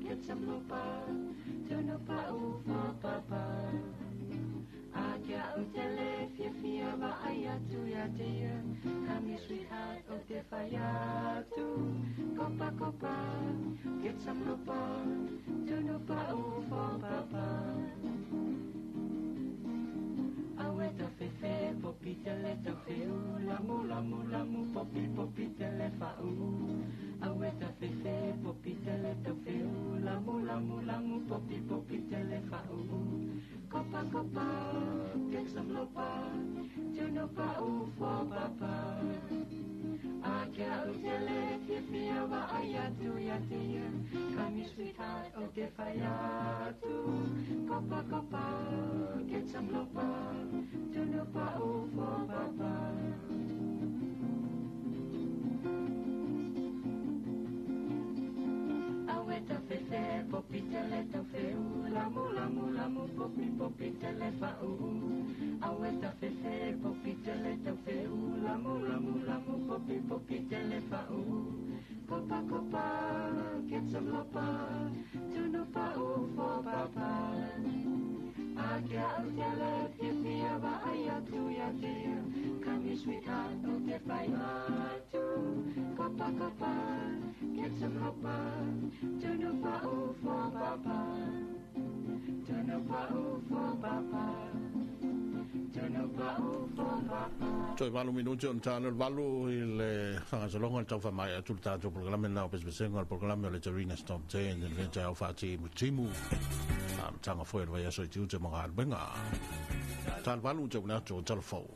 get some lopa, tunu pa u for papa. A kia o te le fia fia va ai atu ia te ia, come here sweetheart o te whai atu. Kopa, kopa, get some lopa, tunu pa u for papa. Awe ta fefe, popi te le tau feu, lamu, lamu, lamu, popi, popi te le whau. Awe ta fefe, popi te le tau feu, lamu, lamu, lamu, popi, popi te le whau. Kopa, kopa, get some lopa, tunu pa u for papa. A kia u te le fia fia wa ai atu ia te ia, come here sweetheart o te whai atu. Kopa, kopa, get some lopa, tunu pa u for papa. Awe ta fefe, popi te le tau feu, lamu, lamu, lamu, popi, popi te le whau. Awe ta fefe, popi te le tau feu, lamu, lamu, lamu, popi, popi te le whau. Kopa, kopa, get some lopa, tunu pa u for papa. A kia au te le fia fia wa ai atu ia te ia, come here sweetheart o te whai atu. Kopa, kopa, get some lopa, tunu pa u for papa. Tunu pa u for papa. Tunu pa u for papa. Toe 8 minuti o na le 8 i le fagasologa le taufamaea atu le tatou polokalame lena o pesepesega o le polokalame o le Tarina Stop 10 le veta au fatimutimu amataga foi o le vaiaso i tiute ma galuega ta le 8 te una atu o talafou.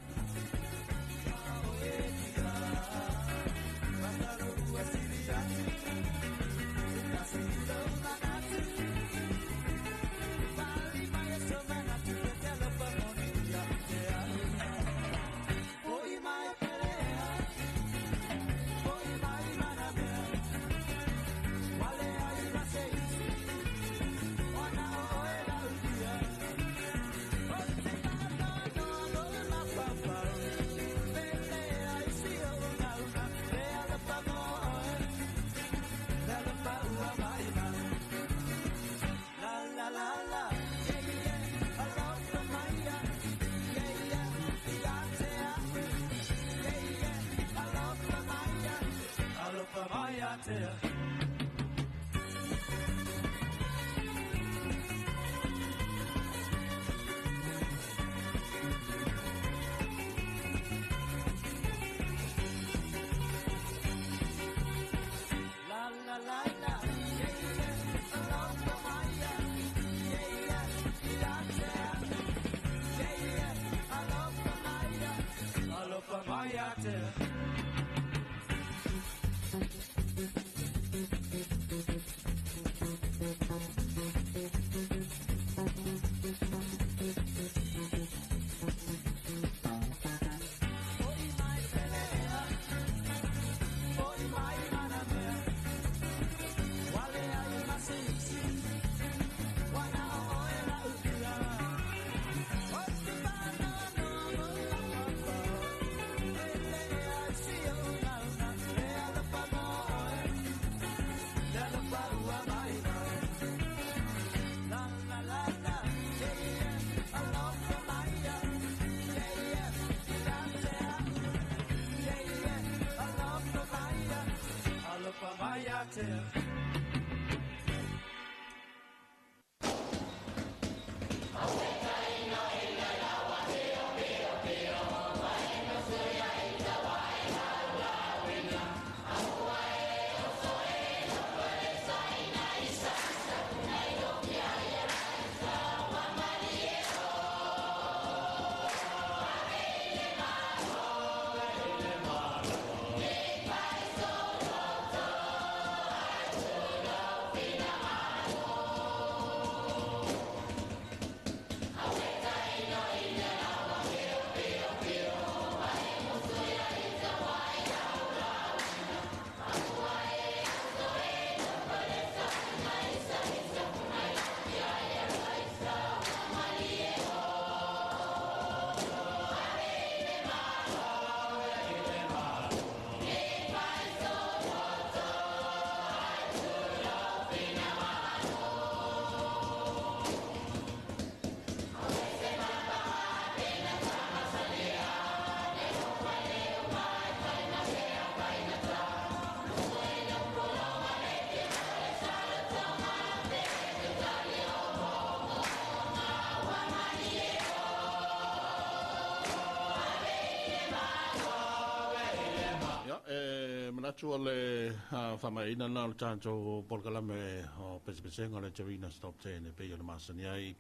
Manatu o le faamaeaina lena o le tatou polokalame o pesepesega o le Terina Stop 10 e pei ona masani ai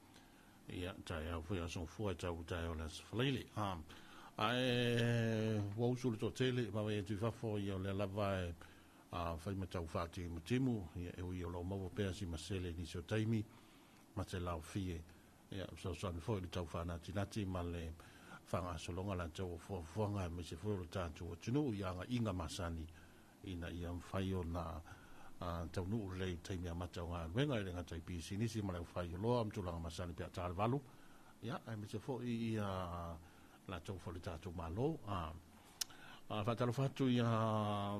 ia taeao foi aso fua e tau taeao le aso Faraile. Ae ua usu le toatele ma vai atu i fafo ia o lea lava e fai ma tau faatimutimu ia e ui o lo o maua pea si masele i nisi o taimi ma te laofie ia fesoasoani foi i le tau faanatinati ma le faagasologa latou o fuafuaga aemaise foi o le tatou atunuu i agaiga masani ina ia mafai ona taunuu lelei i taimi amata o galuega e le gata i pisinisi ma le aufaioloa ma tulaga masani pe a ta le 8 ia aemaise foi ia latou foi le tatou Malo. Faatalofa atu ia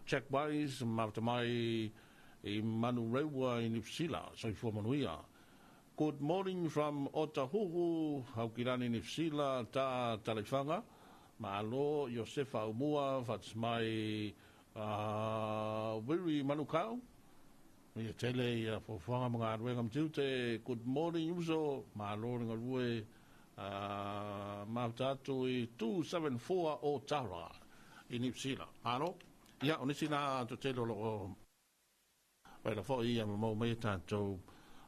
Jack Wise mafuta mai i Manurewa i Niu Sila, soifua manuia. Good morning from Otahuhu, Aukilani Niu Sila, ta Talaifaga. Malo Iosefa Aumua, faatasi mai Wiri Manukau. Ia tele ia fuafuaga ma galuega ma tiute. Good morning uso, malo le galue mafuta atu i 274 o Tara i Niu Sila. Malo. Ia, o nisi na toatele o lo o faila foi ia ma maua mai a tatou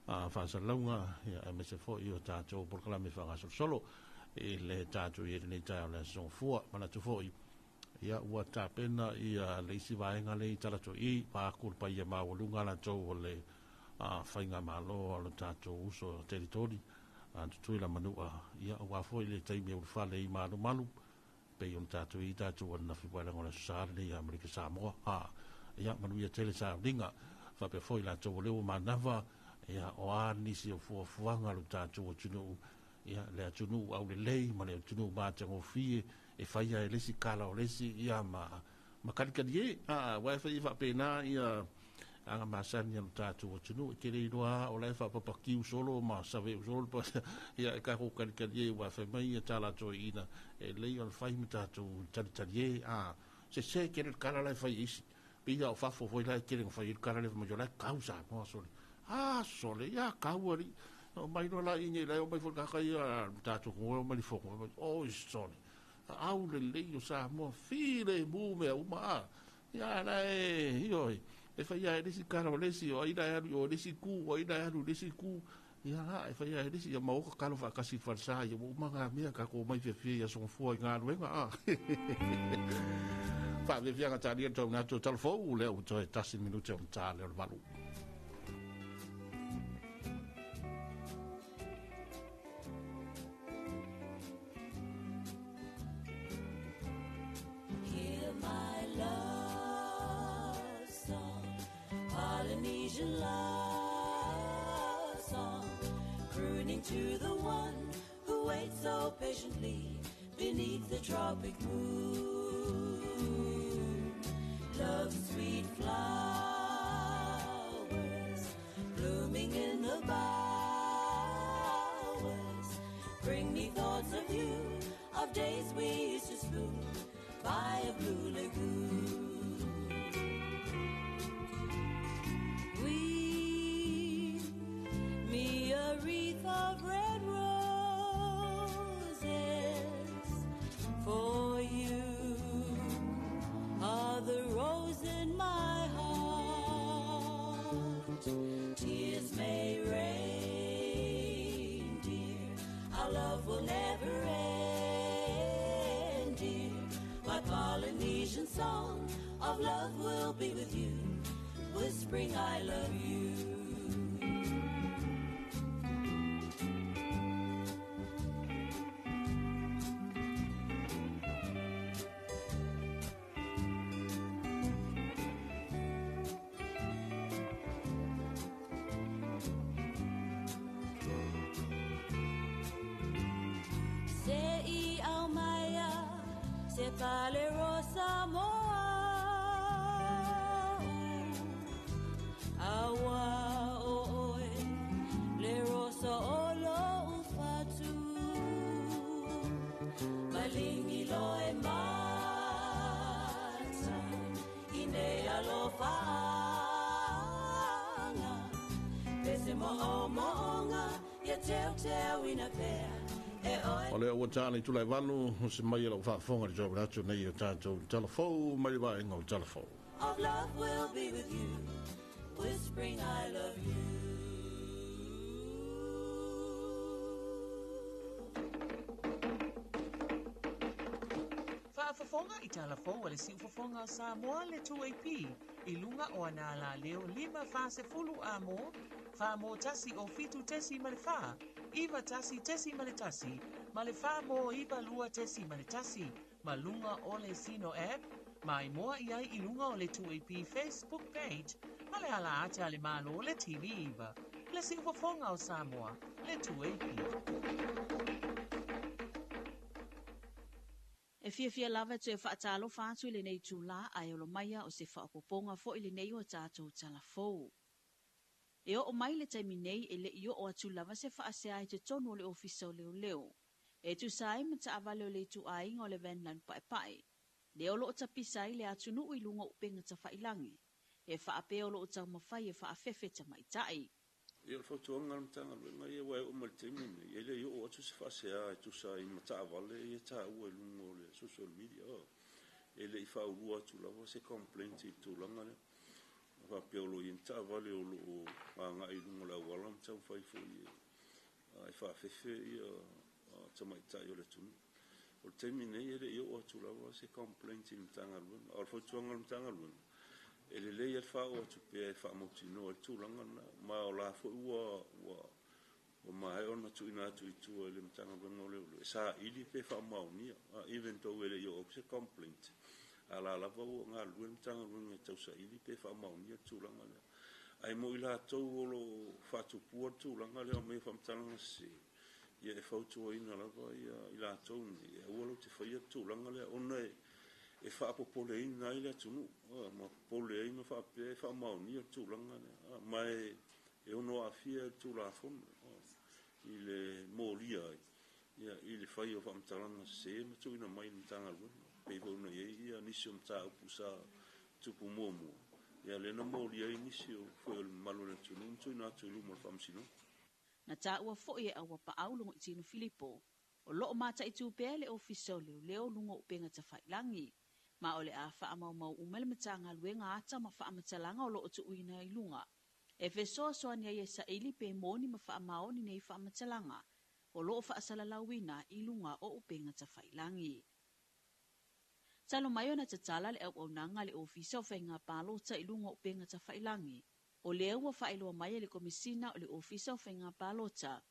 faasalalauga ia aemaise foi o tatou polokalame faagasolosolo i le tatou i lenei taeao le aso Gafua. Manatu foi ia ua tapena ia le isi vaega lea i talaatu i vaeatu le paia maualuga latou o le faigamalo a lo tatou uso teritori Tutuila Manua ia aua foi le taimi e ulufale i malumalu pei ona tatou i tatou ananafi paelago o le Aso Sa lenei ia Amerika Samoa. Ia manuia tele sauniga faapea foi latou o lea ua manava ia o a nisi o fuafuaga a lo tatou atunuu ia le atunuu aulelei ma le atunuu matagofie e faia e le isi kala o le isi ia ma kalikali e aua e fai e faapena ia aga masani a lo tatou atunuu e te le iloa o la e faapapakiu solo ma saveu solo pa ia e tatou kalikali e ua fai mai ia tā latou ina e lelei ona fai ma tatou talitali e sese tele le kala la e fai e isi pei o fafo foi la e tele na fai ai le kala lea fai mai o la e kau Samoa sole sole ia kau alii o mai loa la i nei la e omai foi le tagata ia tatou o mai le fono oi sole au lelei o Samoa filemu mea uma ia la e ioe e fai e le isi kala o le isi o ai la e alu i o le isi ku o ai la e alu i le isi ku ia la e fai e le isi ia maua ka kalo faatasi i le falesa ia ua uma ngā mea tatou omai fiafia i aso Gafua i galuega faafiafiaga talia le tauga atu o talafou lea ua toe 1 minute ona ta lea o le 8. Hear my love song, Polynesian love song, crooning to the one who waits so patiently beneath the tropic moon. Love's sweet flowers blooming in the bowers bring me thoughts of you, of days we used to spoon by a blue lagoon. Weave me a wreath of red roses, for you are the rose in my heart. Tears may rain, dear, our love will never end, dear. My Polynesian song of love will be with you, whispering I love you. Se i au maia, se pale rosa moa awa o oe, le rosa o lo ufatu. Malingi loe mata, ine alofa anga. Pese mo o moonga, ia teu teu ina pea, O lea ua tā le itula e 8, o se mai e lau faafofoga i le tau atu nei o tatou talafou mai le vaega o talafou. Of love will be with you, whispering I love you. Faafofoga i talafou a le siufofoga o Samoa le 2AP i luga o ana alaleo 5 40 amo 4 1 o 7.4 9 1.1 ma le 4 9 2.1 ma luga o le Sino app mai moa i ai i luga o le 2AP Facebook page ma le ala ata a le Malo le TV iva. Le siufofoga o Samoa, le 2AP. E fiafia lava e toe faatalofa atu i lenei itulā ae olo maia o se faaopoopoga foi lenei o tatou talafou. E oo mai le taimi nei e le i oo atu lava se faasea i totonu o le Ofisa o Leoleo e tusa ai ma taavale o le ituaiga o le van lanu paepae, lea o loo tapisa ai le atunuu i luga o upega tafailagi, e faapea o loo taumafai e faafefe tamaitai. Ia, o le fautuaga a le Matagaluega ia, ua e oo mai le taimi lenei, e le i oo atu se faasea e tusa ai ma taavale ia taua i luga o le social media. E le i faaulua atu lava se complaint i le tulaga lea faapea o lo o i ai ni taavale o lo o agai i luga o le auala ma taumafai foi e faafefe ia tamaitai o le atunuu. O le taimi nei e le i oo atu lava se complaint i le Matagaluega. A o le fautuaga a le Matagaluega, e lelei le faaoo atu pea e faamautinoa i le tulaga lena, ma o la foi ua maea ona tuuina atu i tua i le Matagaluega o Leoleo e saili pe faamaonia, even though e le i oo atu se complaint, a la lava ua galulue le Matagaluega e tausaili pe faamaonia le tulaga lea. Ae mo i latou o lo o faatupua le tulaga lea o mea faamatalaga sese, ia e fautuaina lava ia i latou nei e aua latou te faia le tulaga lea, ona e faapopoleina ai le atunuu ma popole ai ma faapea e faamaonia le tulaga lea, ma e ono aafia i le Tulafono i le molia ai ia i le fai o faamatalaga sese ma tuuina mai i le Matagaluega, pei foi ona i ai ia nisi o mataupu sa tupu muamua, ia lea na molia ai nisi o foi o le mamalu o le atunuu ma tuuina atu i luma o le Faamasinoga. Na taua foi e Auapaau Logoitino Filipo, o loo mataitu pea le Ofisa o Leoleo luga o upega tafailagi, ma o le a faamaumau uma le Matagaluega ata ma faamatalaga o loo tuuina i luga e fesoasoani ai e saili pe moni ma faamaoni nei faamatalaga o loo faasalalauina i luga o upega tafailagi. Talu mai ona tatala le auaunaga le Ofisa o Faiga Palota i luga o upega tafailagi, o lea ua faailoa mai e le Komisina o le Ofisa o Faiga Palota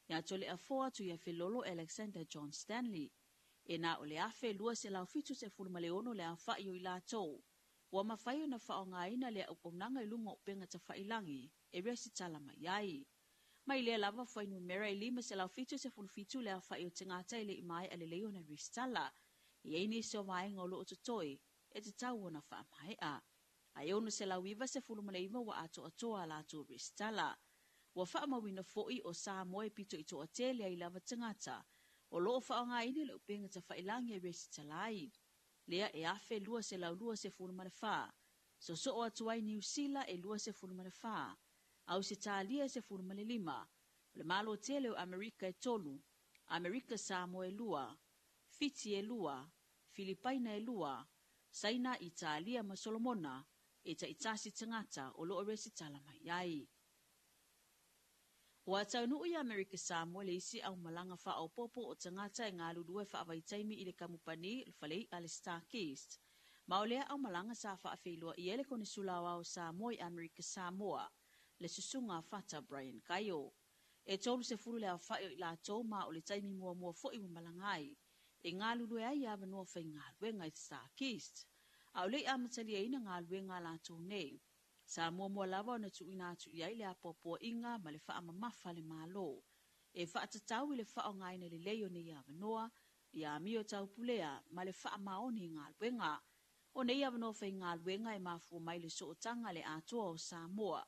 ia Toleafoa atu ia Felolo Alexander John Stanley, e na o le 1276 le aofai o i latou ua mafai ona faaaogaina le auaunaga i luga o upega tafailagi e resitala mai ai. Mai lea lava fuainumera e 577 le aofai o tagata e le i maea lelei ona resitala. E i ai nisi o vaega o loo totoe e tatau ona faamaea. Ae 699 ua atoatoa a latou resitala. Ua faamauina foi o Samoa e pito i toatele ai lava tagata o loo faaaogaina le upega tafailagi e resitala ai, lea e 1224. Sosoo atu ai Niu Sila e 24, Ausetalia e 15, o le Malo tele o Amerika e 3, Amerika Samoa e 2, Fiti e 2, Filipaina e 2, Saina, Italia ma Solomona e taitasi tagata o loo resitala mai ai. Ua taunuu i Amerika Samoa le isi aumalaga faaopoopo o tagata e galulue faavaitaimi i le kamupani le falei'a le StarKist. Ma o lea aumalaga sa faafeiloai ai le Konesula Aoao Samoa i Amerika Samoa, le Susuga Fata Brian Kaio. E 30 le aofai o i latou, ma o le taimi muamua foi ua malaga ai e galulue ai avanoa faigaluega i StarKist. A o le i amataliaina galuega a latou nei, sa muamua lava ona tuuina atu i ai le apoapoaiga ma le faamamafa le Malo e faatatau i le faaaogaina lelei o nei avanoa ia amio taupulea ma le faamaoni i galuega. O nei avanoa faigaluega e mafua mai le sootaga le atoa o Samoa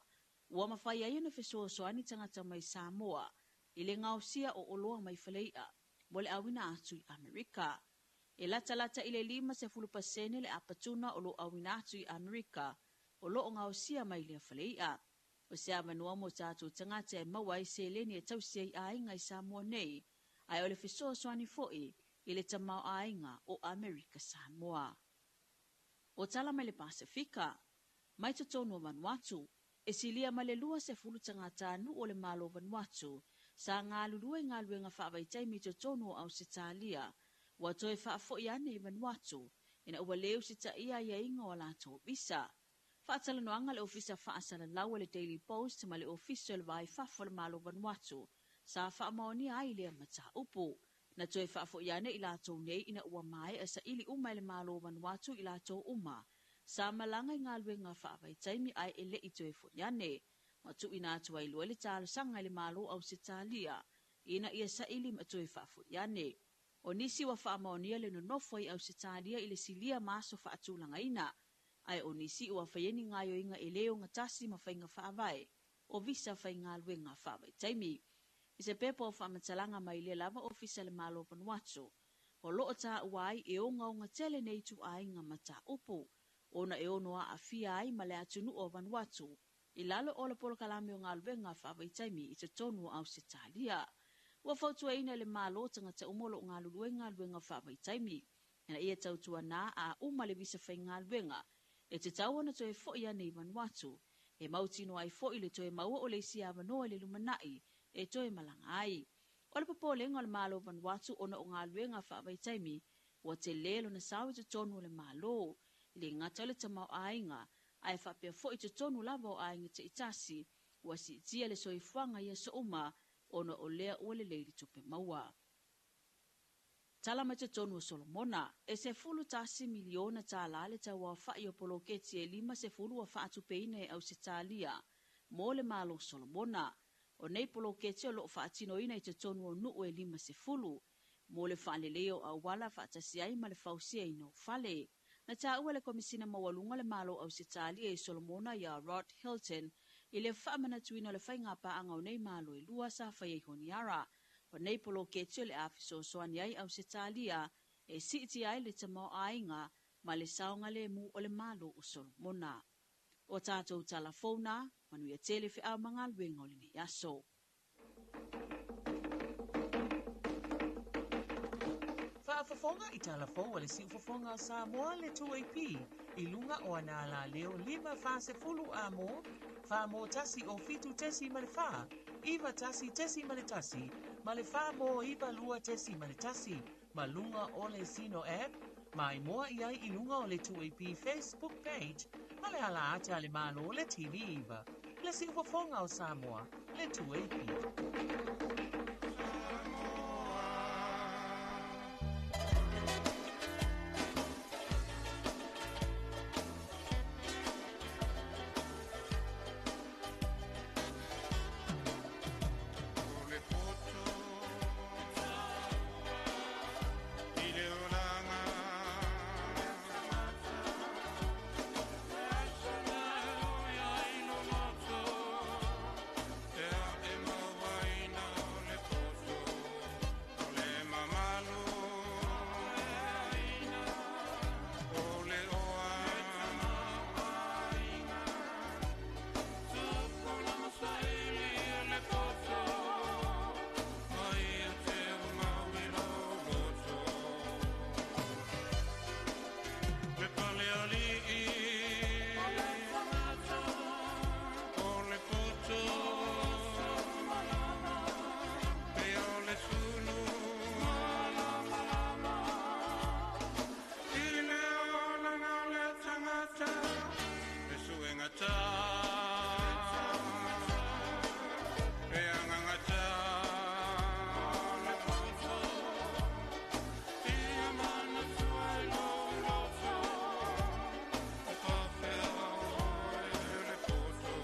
ua mafai ai ona fesoasoani tagata mai Samoa i le gaosia o oloa mai falei'a mo le auina atu i Amerika. E latalata i le 50% le apatuna o lo auina atu i Amerika o loo gaosia mai lea falei'a. O se avanoa mo tatou tagata e maua ai seleni e tausi ai aiga i Samoa nei. Ae o le fesoasoani foi i le tamaoaiga o Amerika Samoa. O tala mai le Pasefika, mai totonu o Vanuatu, e silia ma le 20 tagatanuu o le Malo o Vanuatu sa galulue i galuega faavaitaimi i totonu o Ausetalia ua toe faafoi ane i Vanuatu ina ua le usitaia aiaiga o a latou visa. Faatalanoaga le Ofisa Faasalalau a le Daily Post ma le Ofisa o le Va i Fafo o le Malo o Vanuatu sa faamaonia ai lea mataupu. Na toe faafoi ane i latou nei ina ua maea saili uma e le Malo o Vanuatu i latou uma sa malaga i galuega faavaitaimi ae e le i toe foi ane. Ma tuuina atu ai loa le talosaga i le Malo o Ausetalia ina ia saili ma toe faafoi ane. O nisi ua faamaonia le nonofo i Ausetalia i le silia ma aso faatulagaina, ae o nisi ua faia ni gaoioiga e le ogatasi ma faiga faavae o visa faigaluega faavaitaimi. I se pepa o faamatalaga mai lea lava Ofisa o le Malo o Vanuatu, o lo o taua ai e ogaoga tele nei ituaiga mataupu, ona e ono aafia ai ma le atunuu o Vanuatu i lalo o le polokalame o galuega faavaitaimi i totonu o Ausetalia. Ua fautuaina e le Malo tagata uma o lo o galulue i galuega faavaitaimi, ina ia tautuana a uma le visa faigaluega, e tatau ona toe foi ane i Vanuatu, e mautinoa ai foi le toe maua o le isi avanoa i le lumanai e toe malaga ai. O le popolega o le Malo o Vanuatu ona o galuega faavaitaimi ua tele lona sao i totonu o le Malo, e le gata o le tamaoaiga, ae faapea foi i totonu lava o aiga taitasi, ua siitia le soifuaga i aso uma ona o lea ua lelei le tupe maua. Tala mai totonu o Solomona, e $11 miliona le tauaofai o poloketi e 50 ua faatupeina e Ausetalia mo le Malo o Solomona. O nei poloketi o lo o faatinoina i totonu o nuu e 50 mo le faaleleia o auala faatasi ai ma le fausiaina o fale. Na taua le Komisina Maualuga o le Malo o Ausetalia i Solomona ia Rod Hilton i le faamanatuina o le faiga paaga o nei malo e lua sa faia i Honiara. O nei poloketi o le a fesoasoani ai Ausetalia e siitia ai le tamaoaiga ma le saogalemu o le Malo o Solomona. O tatou talafou na, manuia tele feau ma galuega o lenei aso. Faafofoga i talafou a le siufofoga o Samoa le 2AP i luga o ana alaleo 5 40 amo, 4 mo 1 o 7.4, 91.1, ma le 4 mo 92.1, ma luga o le Zeno app, ma i moa i ai i luga o le 2AP Facebook page, ma le ala ata le malo le TV iva. Le siufofoga o Samoa, le 2AP. O le poto i le olaga e ae mauaina o le poto o le mamalu o le oa le poto mai e te mau i lo loto le pale alii o le poto e o le sulu i le olaga o le tagata e suegata e agagata le poto ia manatua i lou loto o pafea oe le poto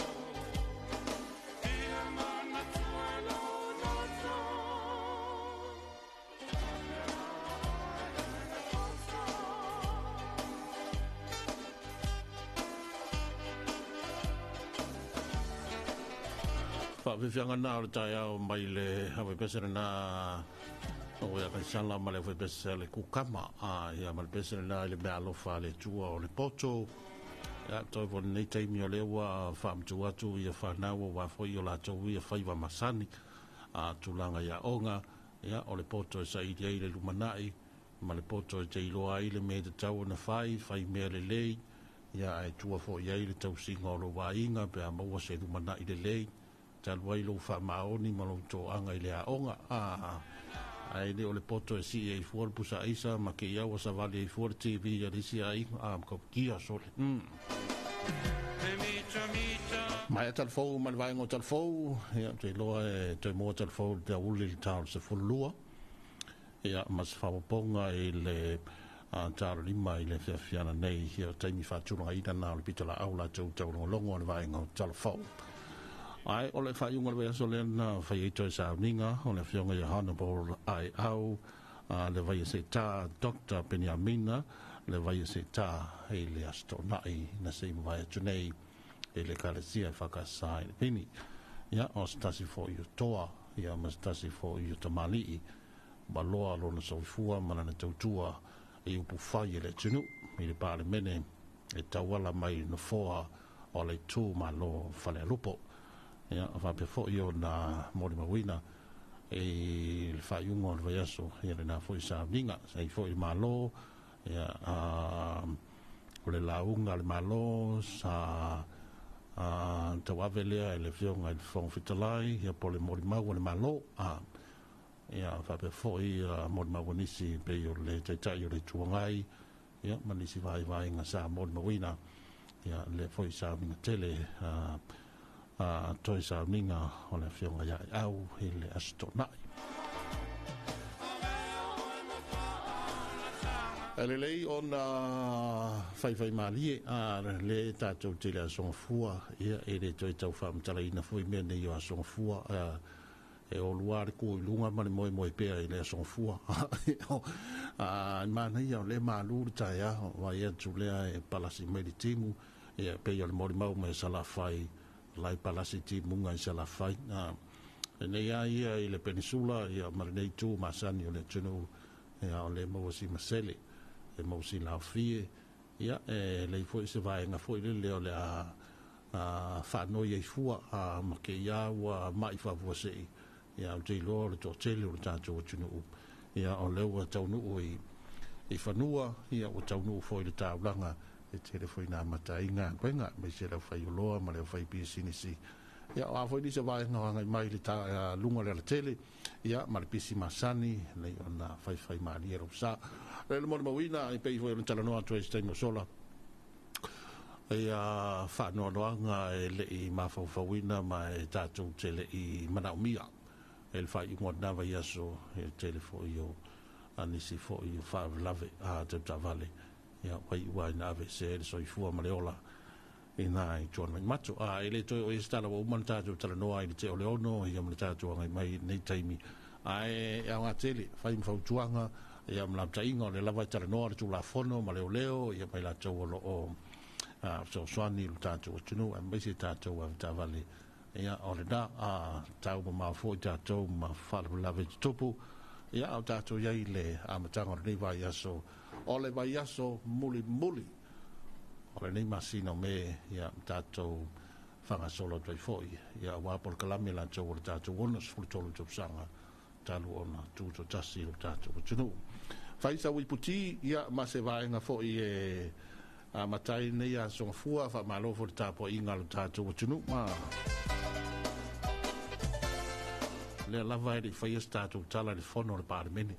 ia manatua i lou loto. Faafefiaga na o le taeao mai le aufaipese lena o ia kaisala ma le aufaipese a le kukama a ia ma le pese lena i le meaalofa a le Atua o le poto. Ia toe foi lenei taimi o lea ua faamatuu atu ia fanau auā foi o latou ia faiva masani a tulaga i aoga. Ia, o le poto e saili ai le lumanai, ma le poto e te iloa ai le mea e tatau ona fai, fai mea lelei, ia ae tua foi i ai le tausiga o lou aiga pe a maua se lumanai lelei, talu ai lou faamaoni ma lou toaga i le aoga. Ae le o le poto e sii ai fua le pusa aisa ma ke ia ua savali ai fua le TV a le isi aiga, ma kautia sole. Mai talafou ma le vaega o talafou, ia, te iloa e toe mua talafou le aoauli i le ta o le 12, ia, ma se faaopoopoga i le ta o le 5 i le afiafiana nei, ia, o taimi faatulagaina na o le pitolaau latou taulogologo a le vaega o talafou. Ae o le faaiuga o le vaiaso lea na fai ai toe sauniga o le afioga ia Honorable Aeau, le vaia seita Dr. Peniamina, le vaia seita i le Aso Toonai na se i mavae atu nei e le Ekalesia e Whakasa i le Pini. Ia, o se tasi foi o toa, ia, ma se tasi foi o tamalii, ma loa lona soifua ma lana tautua i upu fai e le atunuu i le Palemene e tauala mai nofoa o le itu Malo Falealupo. Ia, faapea foi ona molimauina i le faaiuga o le vaiaso, ia lena foi sauniga sa i foi le Malo, ia, o le lauga a le Malo sa tauave lea e le afioga i le Fofoga Fetalai, ia, po o le molimau a le Malo, ia, faapea foi molimau a nisi pei o le Taitai o le Itu Agai, ia, ma nisi vaivaiga sa molimauina, ia, lea foi sauniga tele, toe sauniga o le afioga ia Aeau i le Aso Toonai. E lelei ona faifai malie a le tatou tele asoga fua, ia, e le toe tau faamatalaina foi mea nei o asoga fua, e olua le ku i luga ma le moemoe pea i le asoga fua. Manaia o le malu le taeao, vai atu lea e palasi mai le timu, ia, pei o le molimau mai Salafai, lai palasi timuga i Salafai. Lenei a ia i le penisula, ia, ma lenei tu masani o le atunuu, ia, o le maua si masele, e maua si laofie, ia, e lei foi se vaega foi lele o le a whaanoi ai fua, ma ke ia ua mai faafuasei, ia, o te iloa o le toatele o le tatou atunuu, ia, o lea ua taunuu i fanua, ia, ua taunuu foi le taulaga, e tele foi nā mataiga galuega, aemaise le aufaioloa ma le aufai pisinisi. Ia, o a foi nisi o vaega o agai mai le luga o le alatele, ia, ma le pisi masani, nei ona faifai malie lou sa. Le molimauina, e pei foi o le talanoa atu ai se taimi o sola, ia, faanoanoaga e lei mafaufauina ma e tatou te lei manaomia e le faaiuga o lena vaiaso, e tele foi o nisi foi o faalavelave tau taavale, ia, wai ua ina ave se le soifua ma le ola i nā i tuan mai mato. E le toe o e se tala ua uma na tatou talanoa i le te o le ono, ia, ma le tatou agai mai nei taimi. Ae e aoga tele, fai ma fautuaga, ia, ma lapataiga o le lava e talanoa le Tulafono ma leoleo, ia, mai latou o lo o fesoasoani i lo tatou atunuu, aemaise tatou avetaavale. Ia, o lena, tau mamao foi tatou ma faalavelave tutupu, ia, o tatou iai le amataga o lenei vaiaso, o le vaiaso mulimuli o lenei masina o Me, ia, tatou faagasolo atu ai foi, ia, aua polokalame latou o le tatou 63 tausaga talu ona tutoatasi lo tatou atunuu. Fai sau iputi, ia, ma se vaega foi e amata ai lenei asoga fua, faamalo foi le tapuaiga a lo tatou atunuu. Lea lava e le i faia se tatou tala i le fono o le Palemene.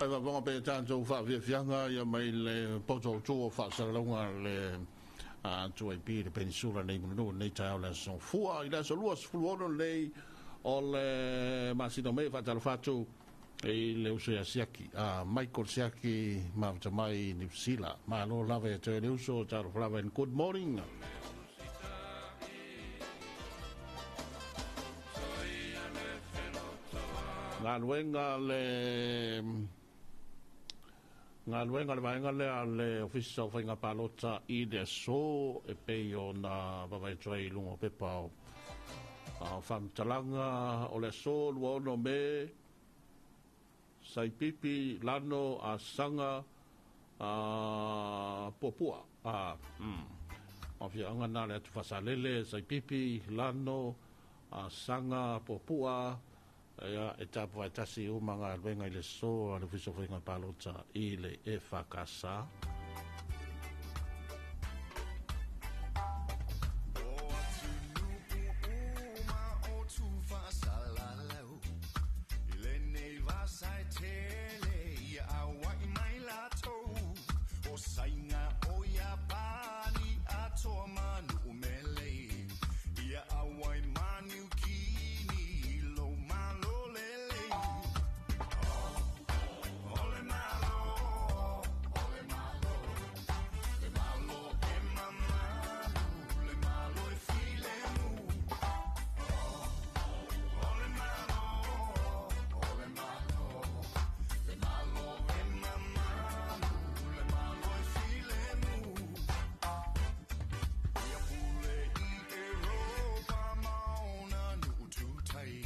Ai va pe tatou faafiafiaga ia mai le poto o tua o faasalalauga le a 2AP le Peninsula nei Mulinuu lenei taeao le aso Fua i le aso 26 lenei o le masina o Me. Faatalofa atu i le uso ia Siaki, a Michael Siaki mafuta mai Niu Sila. Malo lava ia te le uso, talofa lava and good morning. Galuega le galuega le vaega lea le Ofisa o Faiga Palota i le aso e pei ona vaavaai atu ai i luga o pepa o faamatalaga o le aso 26 Me, Saipipi, Lano, Asaga, Puapua. Afiaga na le atu Fasalele, Saipipi, Lano, Asaga, Puapua, ia e tapu ai tasi uma galuega i le aso a le Ofisa o Faiga Palota i le EFKS. O atunuu uma o tufaasalalau i lenei vasa e tele ia auai mai latou o Saina o Iapani atoa ma Nuumele ia auai ma Niukini lo malo lele. Ole malo, ole malo, le malo e mamalu, le malo e filemu. Ole malo, ole malo, le malo e mamalu, le malo e filemu. Ia pule i Europa ma ona nuu tutai,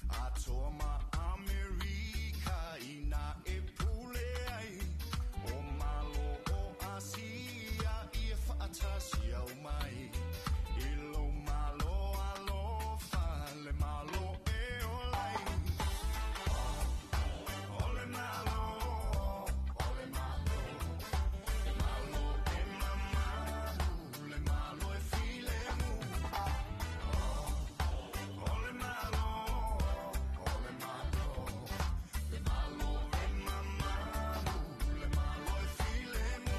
atoa ma Amerika ina e pule ai. O malo o Asia ia faatasi au mai. I lo malo alofa le malo e olai. Ole malo, ole malo, le malo e mamalu, le malo e filemu. Ole malo, ole malo, le malo e mamalu, le malo e filemu.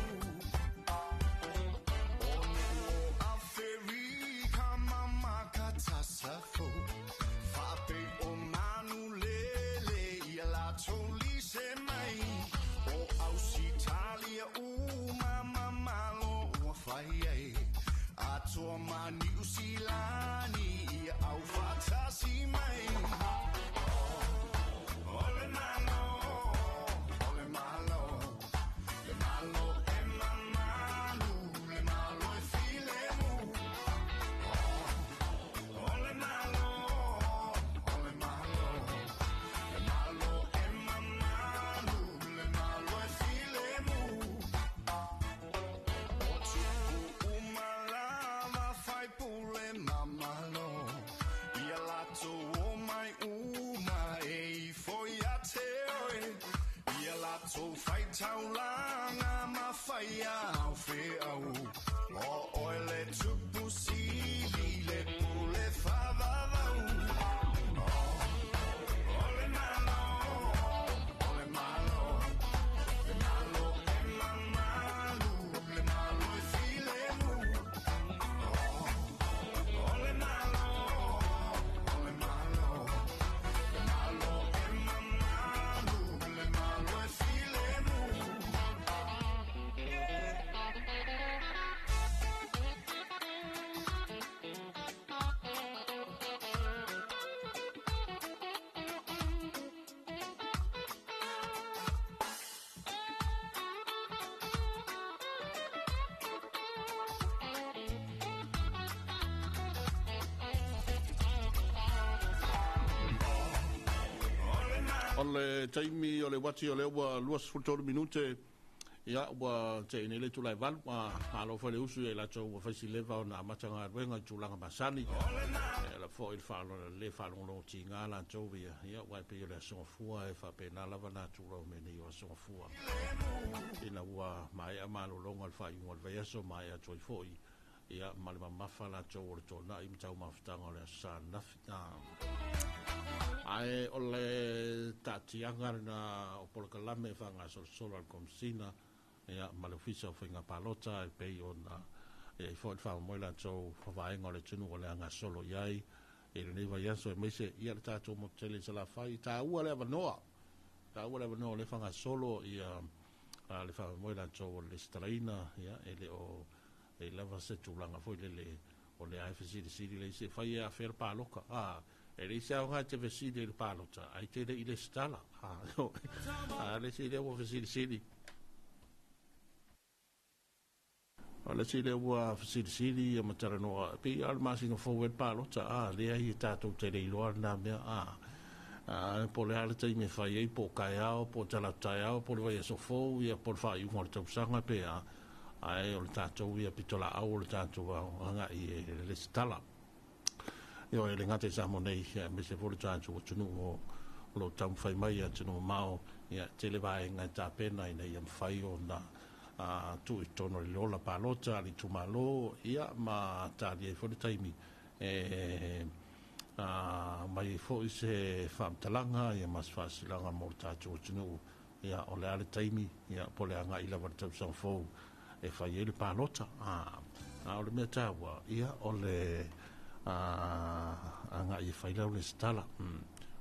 O nuu o Aferika ma Makatasafo, faapei o manulele ia latou lise mai. O Ausitalia uma ma malo ua fai ai, atoa ma Niu Silani ia aufatasi mai. Ole malo, ole malo, le malo e mamalu, le malo e filemu. Ole malo, ole malo, le malo e mamalu, le malo e filemu. O tupu uma lava fai pule mamalo, ia latou o mai uma e ifo ia te oe. Ia latou fai taulaga ma fai au feau. O oe le tupu sili le pule faavavau. Ole malo, ole malo, le malo e mamalu, le malo e filemu. Ole malo, ole malo, le malo e mamalu, le malo e filemu. O le taimi o le uati o lea ua 23 minute, ia ua te'i nei le itula e 8. Malo foi le usu ia i latou ua faisileva ona amata galuega i tulaga masani e ala foi le le faalogologotiga latou ia, ia ua e pei o le aso Gafua e faapena lava natura o mea nei o aso Gafua ina ua maea malologa le faaiuga o le vaiaso, maea atu ai foi Ia, ma le mamafa latou o le toanai ma taumafataga o le Aso Sa ananafi. Ae o le taatiaga lena o polokalame e faagasolosolo a le Komesina, ia, ma le Ofisa o Faiga Palota e pei ona i ai foi le faamoemoe latou vaega o le atunuu o le a gasolo i ai i lenei vaiaso, aemaise ia le tatou motu tele i Salafai. E taua le avanoa, taua le avanoa o lea e faagasolo ia le faamoemoe latou o le resitalaina, ia, e le o e lava se tulaga foi lele o le a e fesilisili le isi e fai e afea le palota. E leai se aoga e te fesili i le palota ai te le i resitala. A le isi lea ua fesilisili. O le isi lea ua fesilisili ia ma talanoa, pei lava o le masina fou e le palota. A, leai e tatou te le iloa lena mea. A, po o le a le taimi e fai ai, po o taeao, po o talaatu taeao, po o le vaiaso fou, ia, po o le faaiuga o le tausaga pe a. Ae o le tatou ia pitolaau o le tatou agai e resitala. Ioe, e le gata i Samoa nei, aemaise foi le tatou atunuu o lo o taumafai mai i atunuu mamao, ia, tele vaega e tapena ina ia mafai ona tuu i totonu o le lola palota a le itumalo, ia, ma talia ai foi le taimi e aumai ai foi se faamatalaga, ia, ma se faasilaga mo le tatou atunuu, ia, o le a le taimi, ia, po o le agai lava i le tausaga fou e fai ai le palota. A o le mea taua, ia, o le agai e fai lau resitala.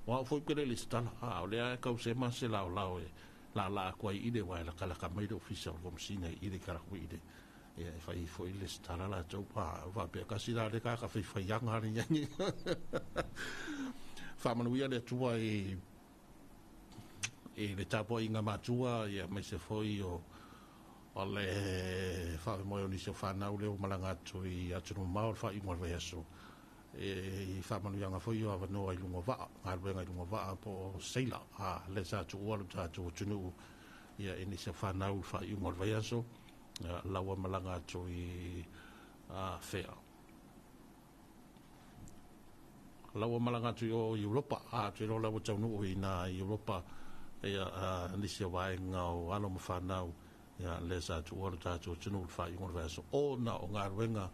O au foi ou te le i resitala, a o lea e tau sema se laolao e laalaa atu ai i le aua e latalata mai le ofisa o le Komesina i le Kalakuile, ia, e fai ai foi le resitala latou. A faapea tasi la le tagata faifaiaga le faamanuia le Atua i le tapuaiga matua, ia, aemaise foi o le faamoemoe o nisi o fanau lea ua malaga atu i atunuu mamao le faaiuga o le vaiaso, i faamanuiaga foi o avanoa i luga o vaa, galuega i luga o vaa po o seila, lea sa tuua le tatou atunuu, ia, i nisi o fanau le faaiuga o le vaiaso, ia, laua malaga atu i fea. Laua malaga atu i o Europa, atu i lo laua taunuu i nā Europa, ia, nisi o vaega o alo ma fanau, ia, lea sa tuua le tatou atunuu le faaiuga o le vaiaso, ona o galuega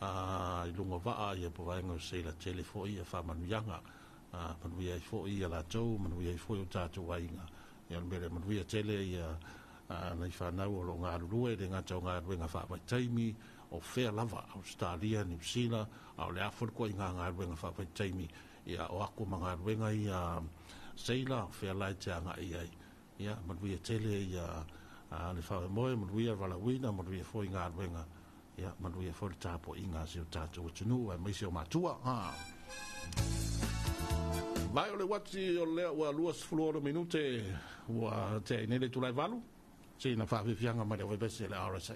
i luga o vaa, ia, po o vaega o seila tele foi ia faamanuiaga, manuia ai foi ia latou, manuia ai foi o tatou aiga, ia, o le mea lea, manuia tele ia nai fanau o lo o galulue, le gata o galuega faavaitaimi, o fea lava, Australia, Niu Sila, a o le a foi le koiga galuega faavaitaimi, ia, o aku ma galuega ia seila, o fea la e te agai ai, ia, manuia tele ia le faamoemoe, manuia le valaauina, manuia foi galuega, ia, manuia foi le tapuaiga a si o tatou atunuu, aemaise o matua. Vai o le uati o lea ua 26 minute ua tea ai nei le itula e 8, sina faafiafiaga mai le aufaivaise le RSA.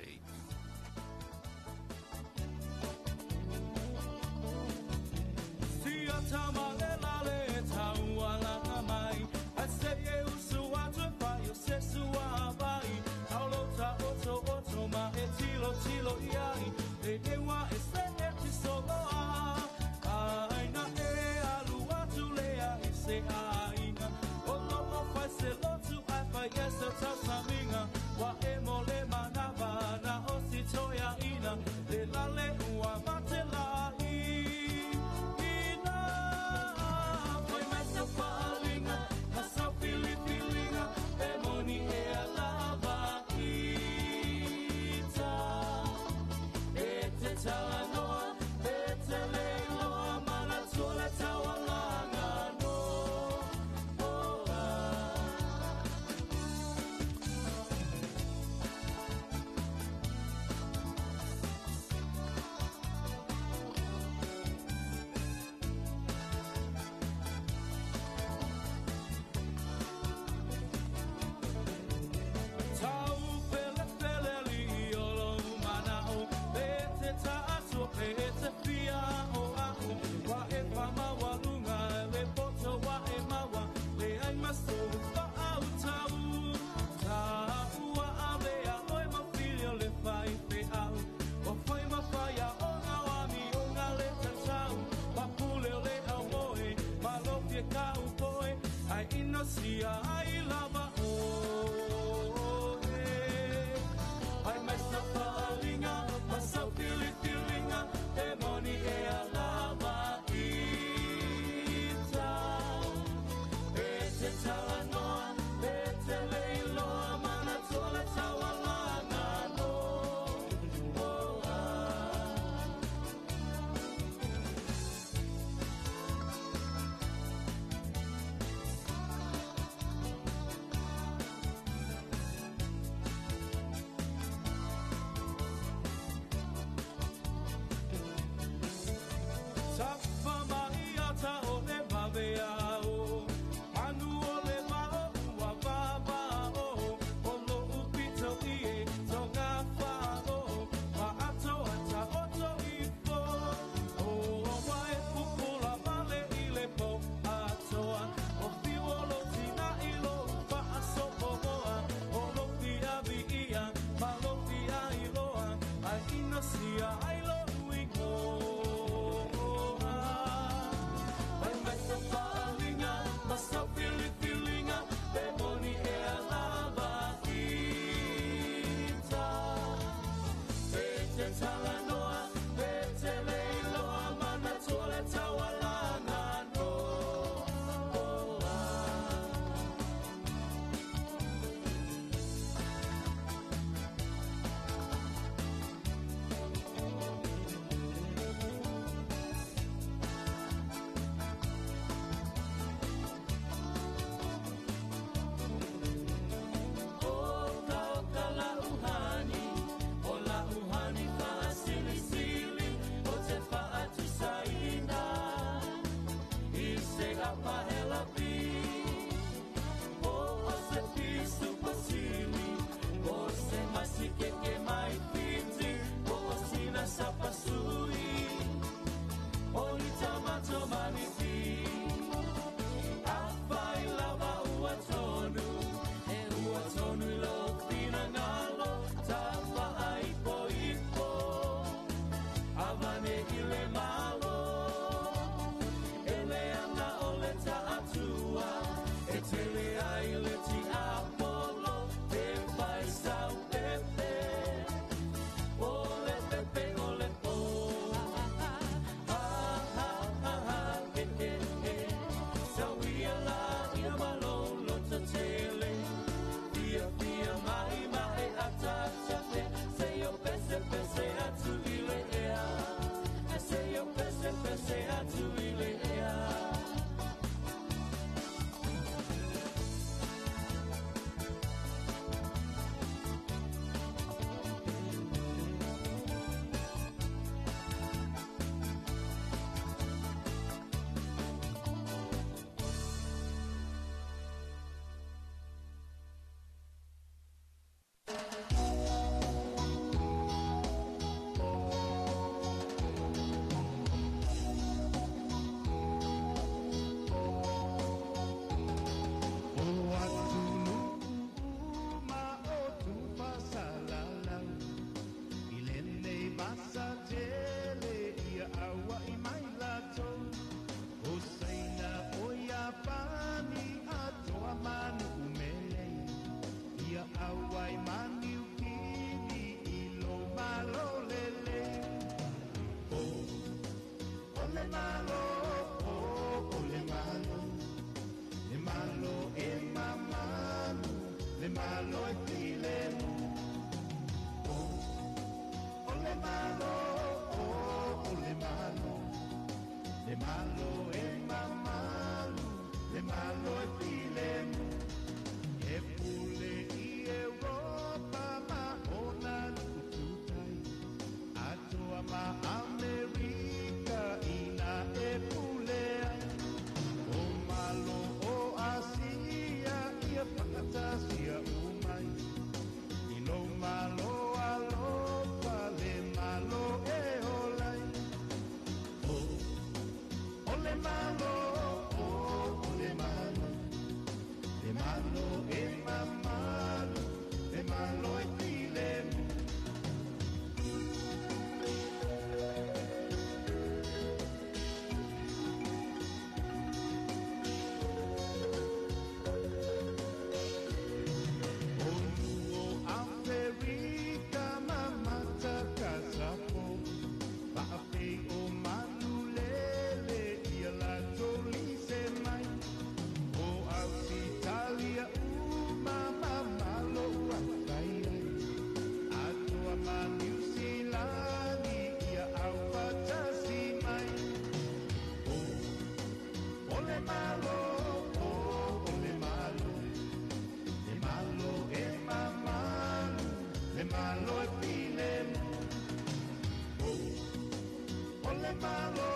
malo,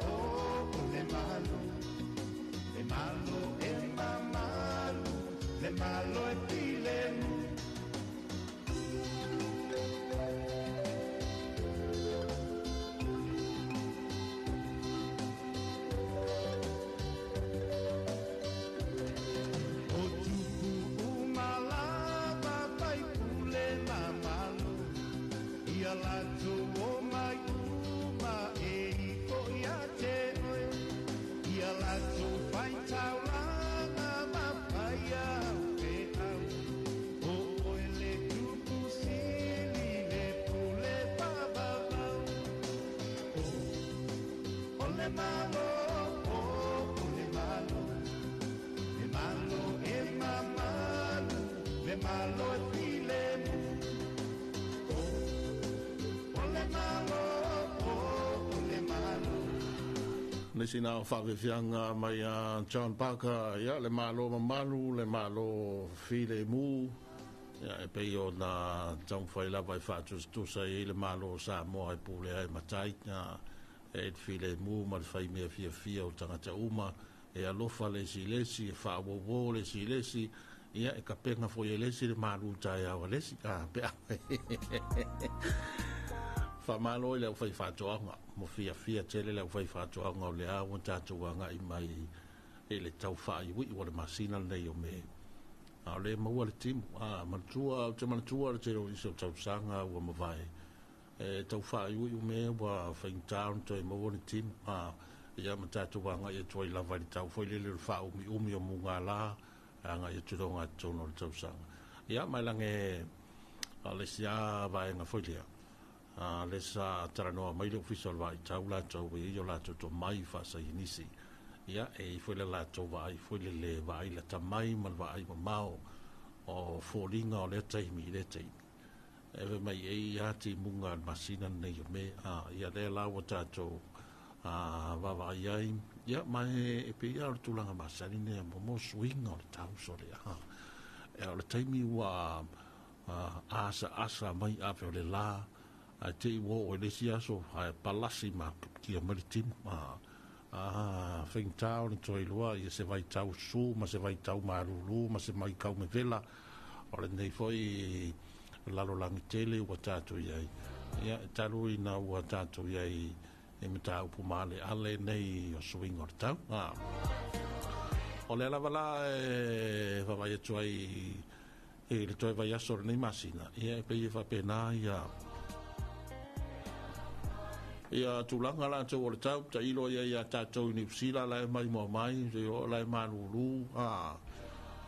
o le malo, le malo e mamalu, le malo e filemu. O tupu umalava pai pule mamalo, ia latou o mai uma e ifo ia te oe, ia latou fai taulaga ma fai au pe au, o oe le tupu sili le pule pavavau. O le malo, o le malo, le malo e mamalu, le malo e filemu. O le malo, o le malo. Le sina o whaawhianga mai a John Parker, ia, le malo mamalu, le malo file mu, ia, e pei o na taumawhai lava i whaatusatusa i le malo o Samoa e pule ai matai, ia, e file mu ma le whai mea fia fia o tangata uma, e alofa le si lesi, e whaawawō le si lesi, ia, e kapenga foi e lesi le malu tai awa lesi, a, pe a. Whamalo i le au whai whātoanga, mo fia fia tele le au whai whātoanga o le awa tātou anga i mai e le tau whaai wi o le masina nei o me. A o le maua le timu, a manatua, o te manatua le te o iso tau sanga ua mawai. E tau whaai wi o me ua whaingtāun toi maua le timu, a ia ma tātou anga i atuai lava i le tau whai lele le wha umi umi o munga la, anga i aturonga tōno le tau sanga. Ia mai lange a le sia vaenga whai lea. Le sa taranoa mai le ofisa o le vai tau latou e ia o latou to mai faasaianisi. Ia e i foi le latou vaai foi le le vaai lata mai ma le vaai mamao o foliga o lea taimi i lea taimi. E ve mai e ia timuga le masina lenei o me a ia lea la ua tatou vaavaai ai. Ia ma e pei a o le tulaga masani nea mo suiga o le tauso lea. E o le taimi ua asa asa mai ave o le la a te i o le si aso a palasi ma kia mai le timu a whaingtao ni toi loa ia se vai tau su ma se vai tau marulu ma se mai kau me vela o le nei foi lalo langi tele ua tātou iai. Ia e talu ina ua tātou iai e mata upu maale ale nei o suinga o le tau. O le lava la e wawai atu ai e le toi vai aso o le nei masina. Ia e pei e whapena ia ia tulaga latou o le tau tailo ia ia tatou i Niu Sila la e mai moa mai o la e malulu a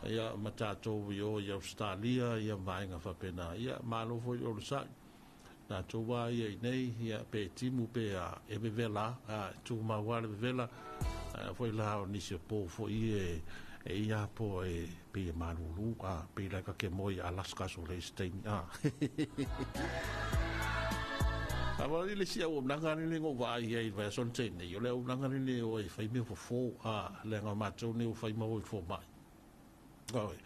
ia ma tatou i o i Australia ia vaega faapena ia malo foi o le sa'i tatou wā ia i nei ia pe timu pe a e vevela a tumau a le vevela foi la o nisi o pō foi e ia po e pe e malulu a pe la ka ke moi Alaska so le stein a. Awa le sia o nanga ni ngo vai ai vai son te nei o le o nanga ni o e fai me fo a le nga matou ni o fai mo fo mai. Oi.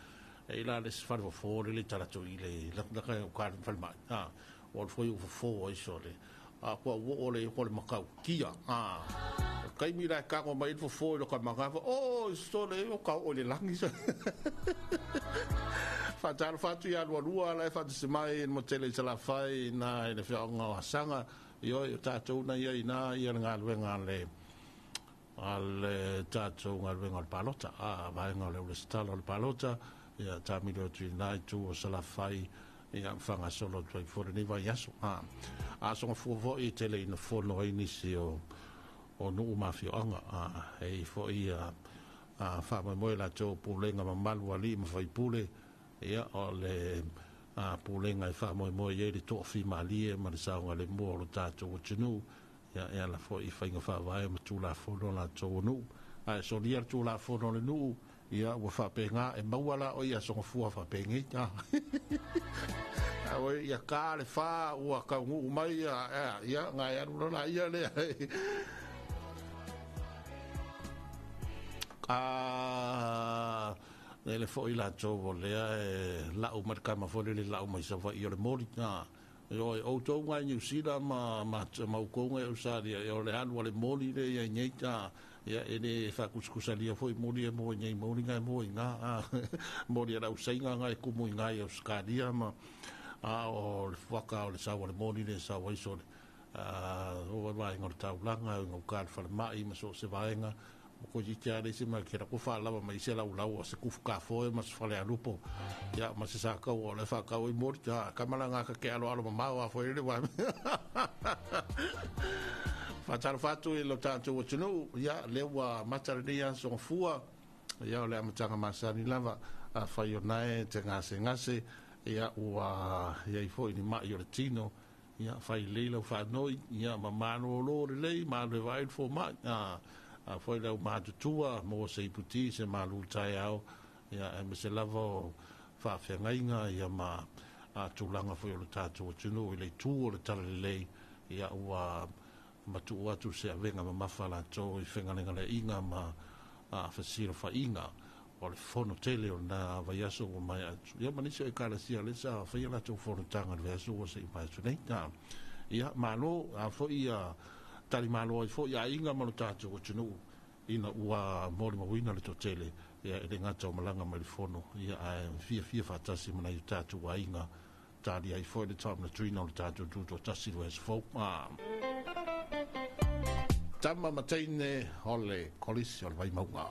E la le fa fo le tala to ile la la ka ka fa mai. A o fo o fo ai so le. A ko o le ko le makau kia. A kai mi la ka ko mai fo fo lo ka manga o so le o ka o le langi so. Fatalo fatu ia lua lua la e fatu se mai mo tele se la fai na e le whiaonga o hasanga i oi o tātou na ia i nā ia le ngāluenga a le tātou ngāluenga o le palota a vaenga o le ulestala o le palota ia tāmilo atu i nā i tū o se la fai ia whanga solo tuai fore ni vai aso a asonga fua foi tele ina fono ai nisi o nuu mawhioanga a e i foi a whamoemoe latou pulenga mamalu ali ma whaipule ia o le pulenga e whamoemoe i le to'awhi malie ma le saonga le mua o lo tātou atunuu ia e ala foi i whainga whaavae ma tūlafono latou o nuu a e solia le tūlafono le nuu ia ua whapengā e maua la o ia songa fua whapengei a oi ia ka le wha ua kaunguu mai ia ia ngai aru lola ia lea a le foi latou o lea e lau mai le kama foi le lau mai Savaii o le moli. Ioe, outou ngai Niu Sila ma outou ngai Ausalia, ia o le alu a le moli lea i ai nei, a, ia, e le faakusikusalia foi moli e maua i nei moli nga e maua i ina, a, moli a le ausaiga nga e tumu i ina i Ausetalia ma, a o le fuaka o le sau a le moli lea e sau ai sole, a, oo i vaega o le taulaga, e gauta i le falemai ma so o se vaega, ua toeitiiti lava leai se mea kela kua faalava mai se laulau a se kufu kafoe ma se falealupo, ia ma se sataua o la e faatau ai moli. A tama la gata te aloalo mamao a foi le wa. Faatalofa atu i lo tatou atunuu, ia lea ua mata lenei aso gafua, ia o le amataga masani lava, afai o nae te gasegase, ia ua i ai foi ni mai o le tino, ia fai lelei lau faanoi, ia ma malolo lelei, malo e vaai le fomai, a foi le aumatutua, maua se iputi, se malu taeao, ia aemaise lava o faafeagaiga, ia ma tulaga foi o le tatou atunuu i le itu o le talalelei, ia ua matuu atu se avega mamafa latou i fegalegaleaiga ma fesilafaiga o le fono tele o lena vaiaso ua maea atu, ia ma nisi o ekalesia lea sa faia latou fonotaga i le vaiaso ua se i maea atu nei. Ia malo a foi ia talimalo ai foi aiga ma lo tatou atunuu ina ua molimauina le toatele, ia e le gata o malaga mai le fono, ia ae fiafia faatasi ma nai o tatou aiga, talia ai foi le taumanatuina o le tatou tutoatasi i le vaiaso fou. Tama ma teine o le Kolisi o le Vaimauga.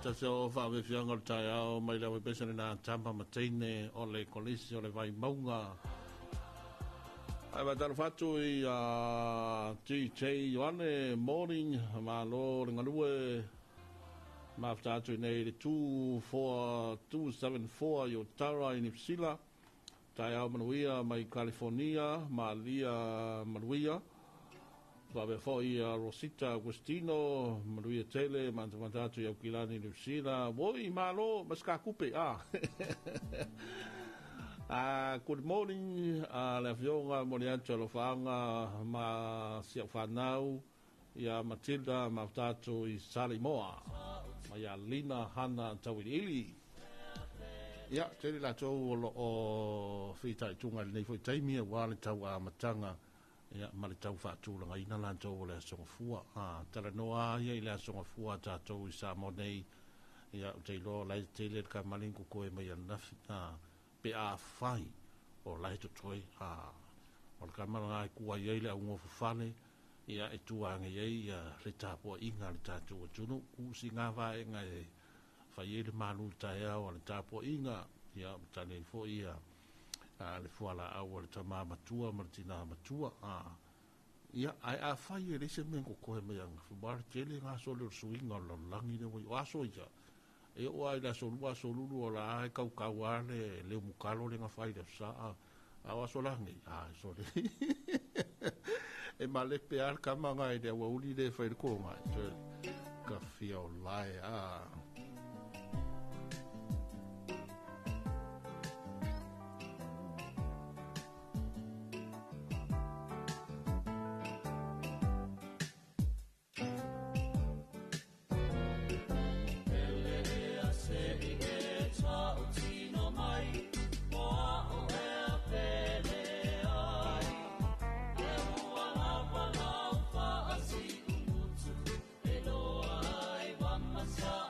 tasi o whaawefianga o le taeao mai le awe pesa le nā tama mateine o le kolisi o le Vaimauga. Ai wa fatu i TJ Ioane, morning, malo le ngalue, mafta atu i nei le 24274 i Otara i Nipsila, taeao manuia mai California, Malia Manuia, Wawe foi Rosita Agustino, Manuia Tele, mantamanta atu i Aukilani Nipsila, woi malo, maska kupe, Good morning, le afioga mo le atu alofaga ma si au fanau ia Matilda mafutato i Salimoa ma ia Lina Hana Tauiliili. Ia, tele latou o lo o fitaituga i lenei foi taimi aua le tau amataga ia ma le tau faatulagaina latou o le aso gafua. Talanoa ia i le aso gafua a tatou i Samoa nei, ia ou te iloa o la e tele le kamali kokoe mai ananafi, pe a fai o lae totoe, o le kamala e kua iai le augofafale, ia e tuaga iai ia le tapuaiga a le tatou atunuu, kusi ngā vaega e fai ai le malu taeao a le tapuaiga, ia tali ai foi ia le fualaau a le tamā matua ma le tinā matua, ia ae a fai e leai se mea kokoe mai ananafi, ua le tele ngā aso le o le suiga o le lalolagi le ua i o aso ia, e oo lava i le aso lua aso lulu o la e kaukau lava le leumukalo le gafai i le aso Sa, a o aso lagei, a sole. E malepe lava le kama nga i le aoauli le fai le koga, toe ka fia o lae, a. Sa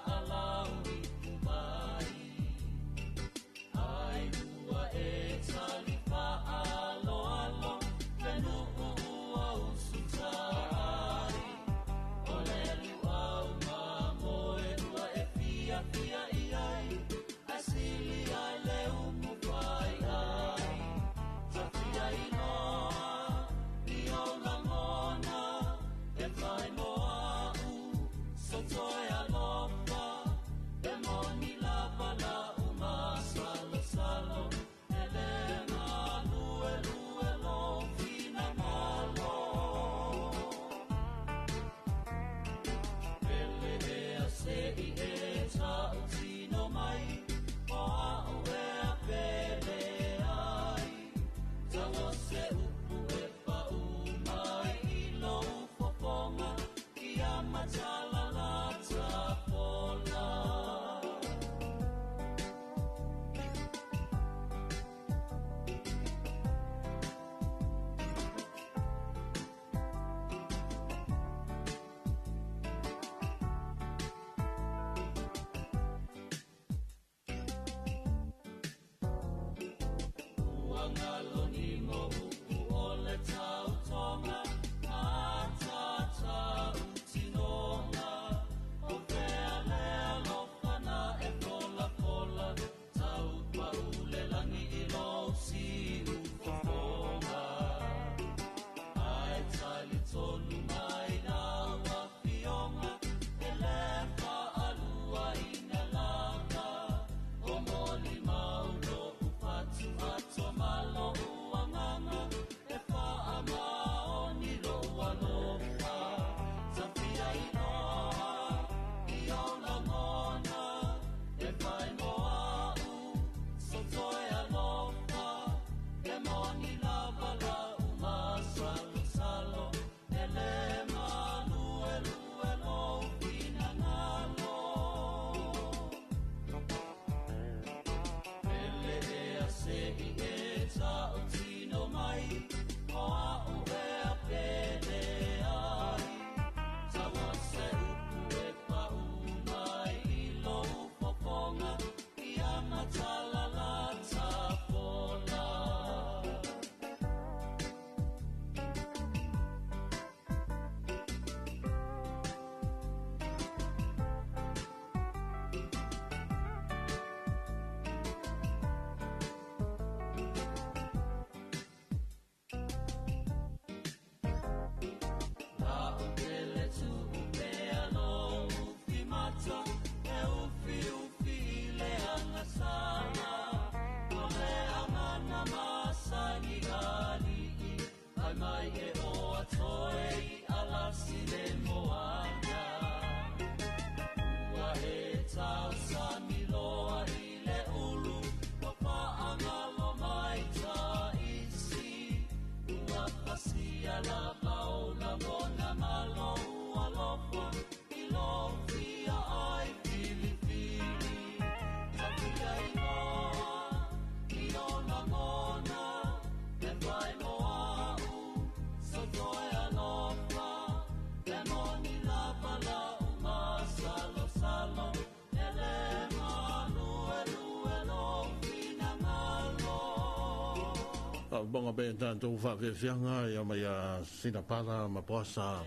Faafofoga pea tatou faafiafiaga ia mai a Sinapala ma Poasa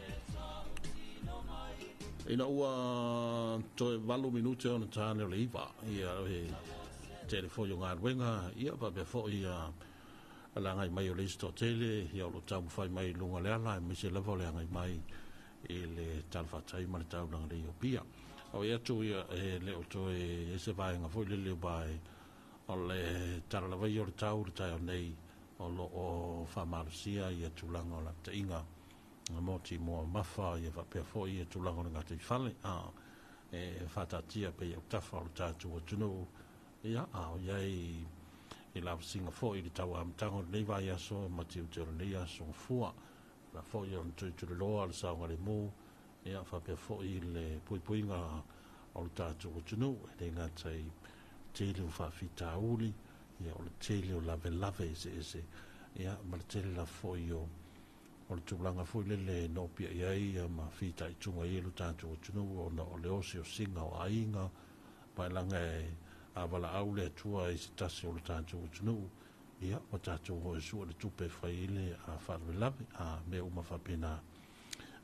ina ua toe 8 minute ona tane o le 9. Ia e tele foi o galuega ia faapea foi ia le agai mai o le isi toatele ia o lo o taumafai mai i luga o le ala aemaise lava o le agai mai i le talafatai ma le taulaga lei o Apia. O i atu ia e le o toe ese vaega foi lele ua o le tala lava ia o le tau le taeao nei o lo o faamalosia ia tulaga o lapataiga mo timoa mafa ia faapea foi ia tulaga o le gataifale e faataatia pei autafa o le tatou atunuu ia a o i ai i lavasiga foi i le tau amataga o lenei vaiaso ma tiute o lenei aso Gafua la foi o le tulituliloa o le saogalemu ia faapea foi le puipuiga o le tatou atunuu e le gata i tele o faafitauli ia o le tele o lavelave eseese ia ma le tele la foi o le tulaga foi lele nopiai i ai ia ma fitaituga i le tatou atunuu ona o le osiosiga o aiga paelaga e avalaau le Atua i se tasi o le tatou atunuu ia ua tatou o e sua le tupe e fai ai le faalavelave mea uma faapena.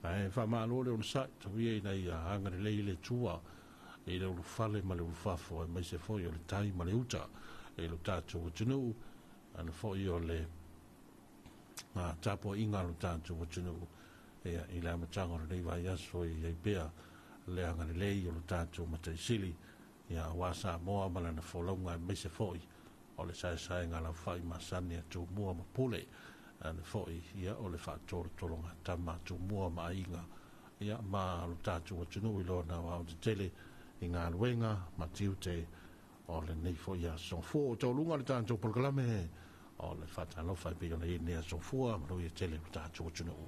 Ae faamalo le onosai tauia ina ia agalelei le Atua i le ulufale ma le ulufafo aemaise foi o le tai ma le uta i le tatou atunuu ana foi o le tapuaiga a le tatou atunuu ia i le amataga o lenei vaiaso i ai pea le agalelei o le tatou Mataisili ia aua Samoa ma lana folauga aemaise foi o le saesaega laufai masani a Tumua ma Pule ana foi ia o le faatolotologa tama Tumua ma aiga ia ma lo tatou atunuu i lona aoaotetele i galuega ma tiute o lenei foi aso fua o tauluga le tatou polokalame o le faatalofa e pei ona i lenei aso fua ma manuia tele lo tatou atunuu.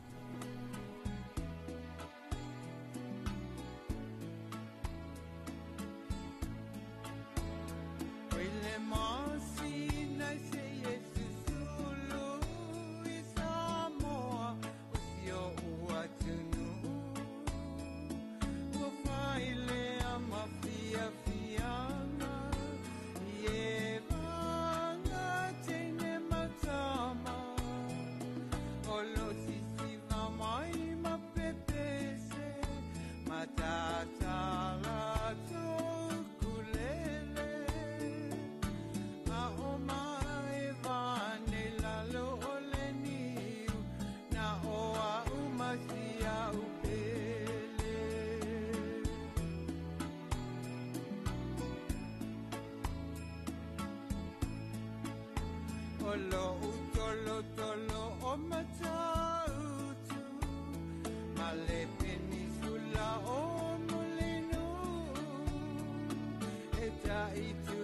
Itu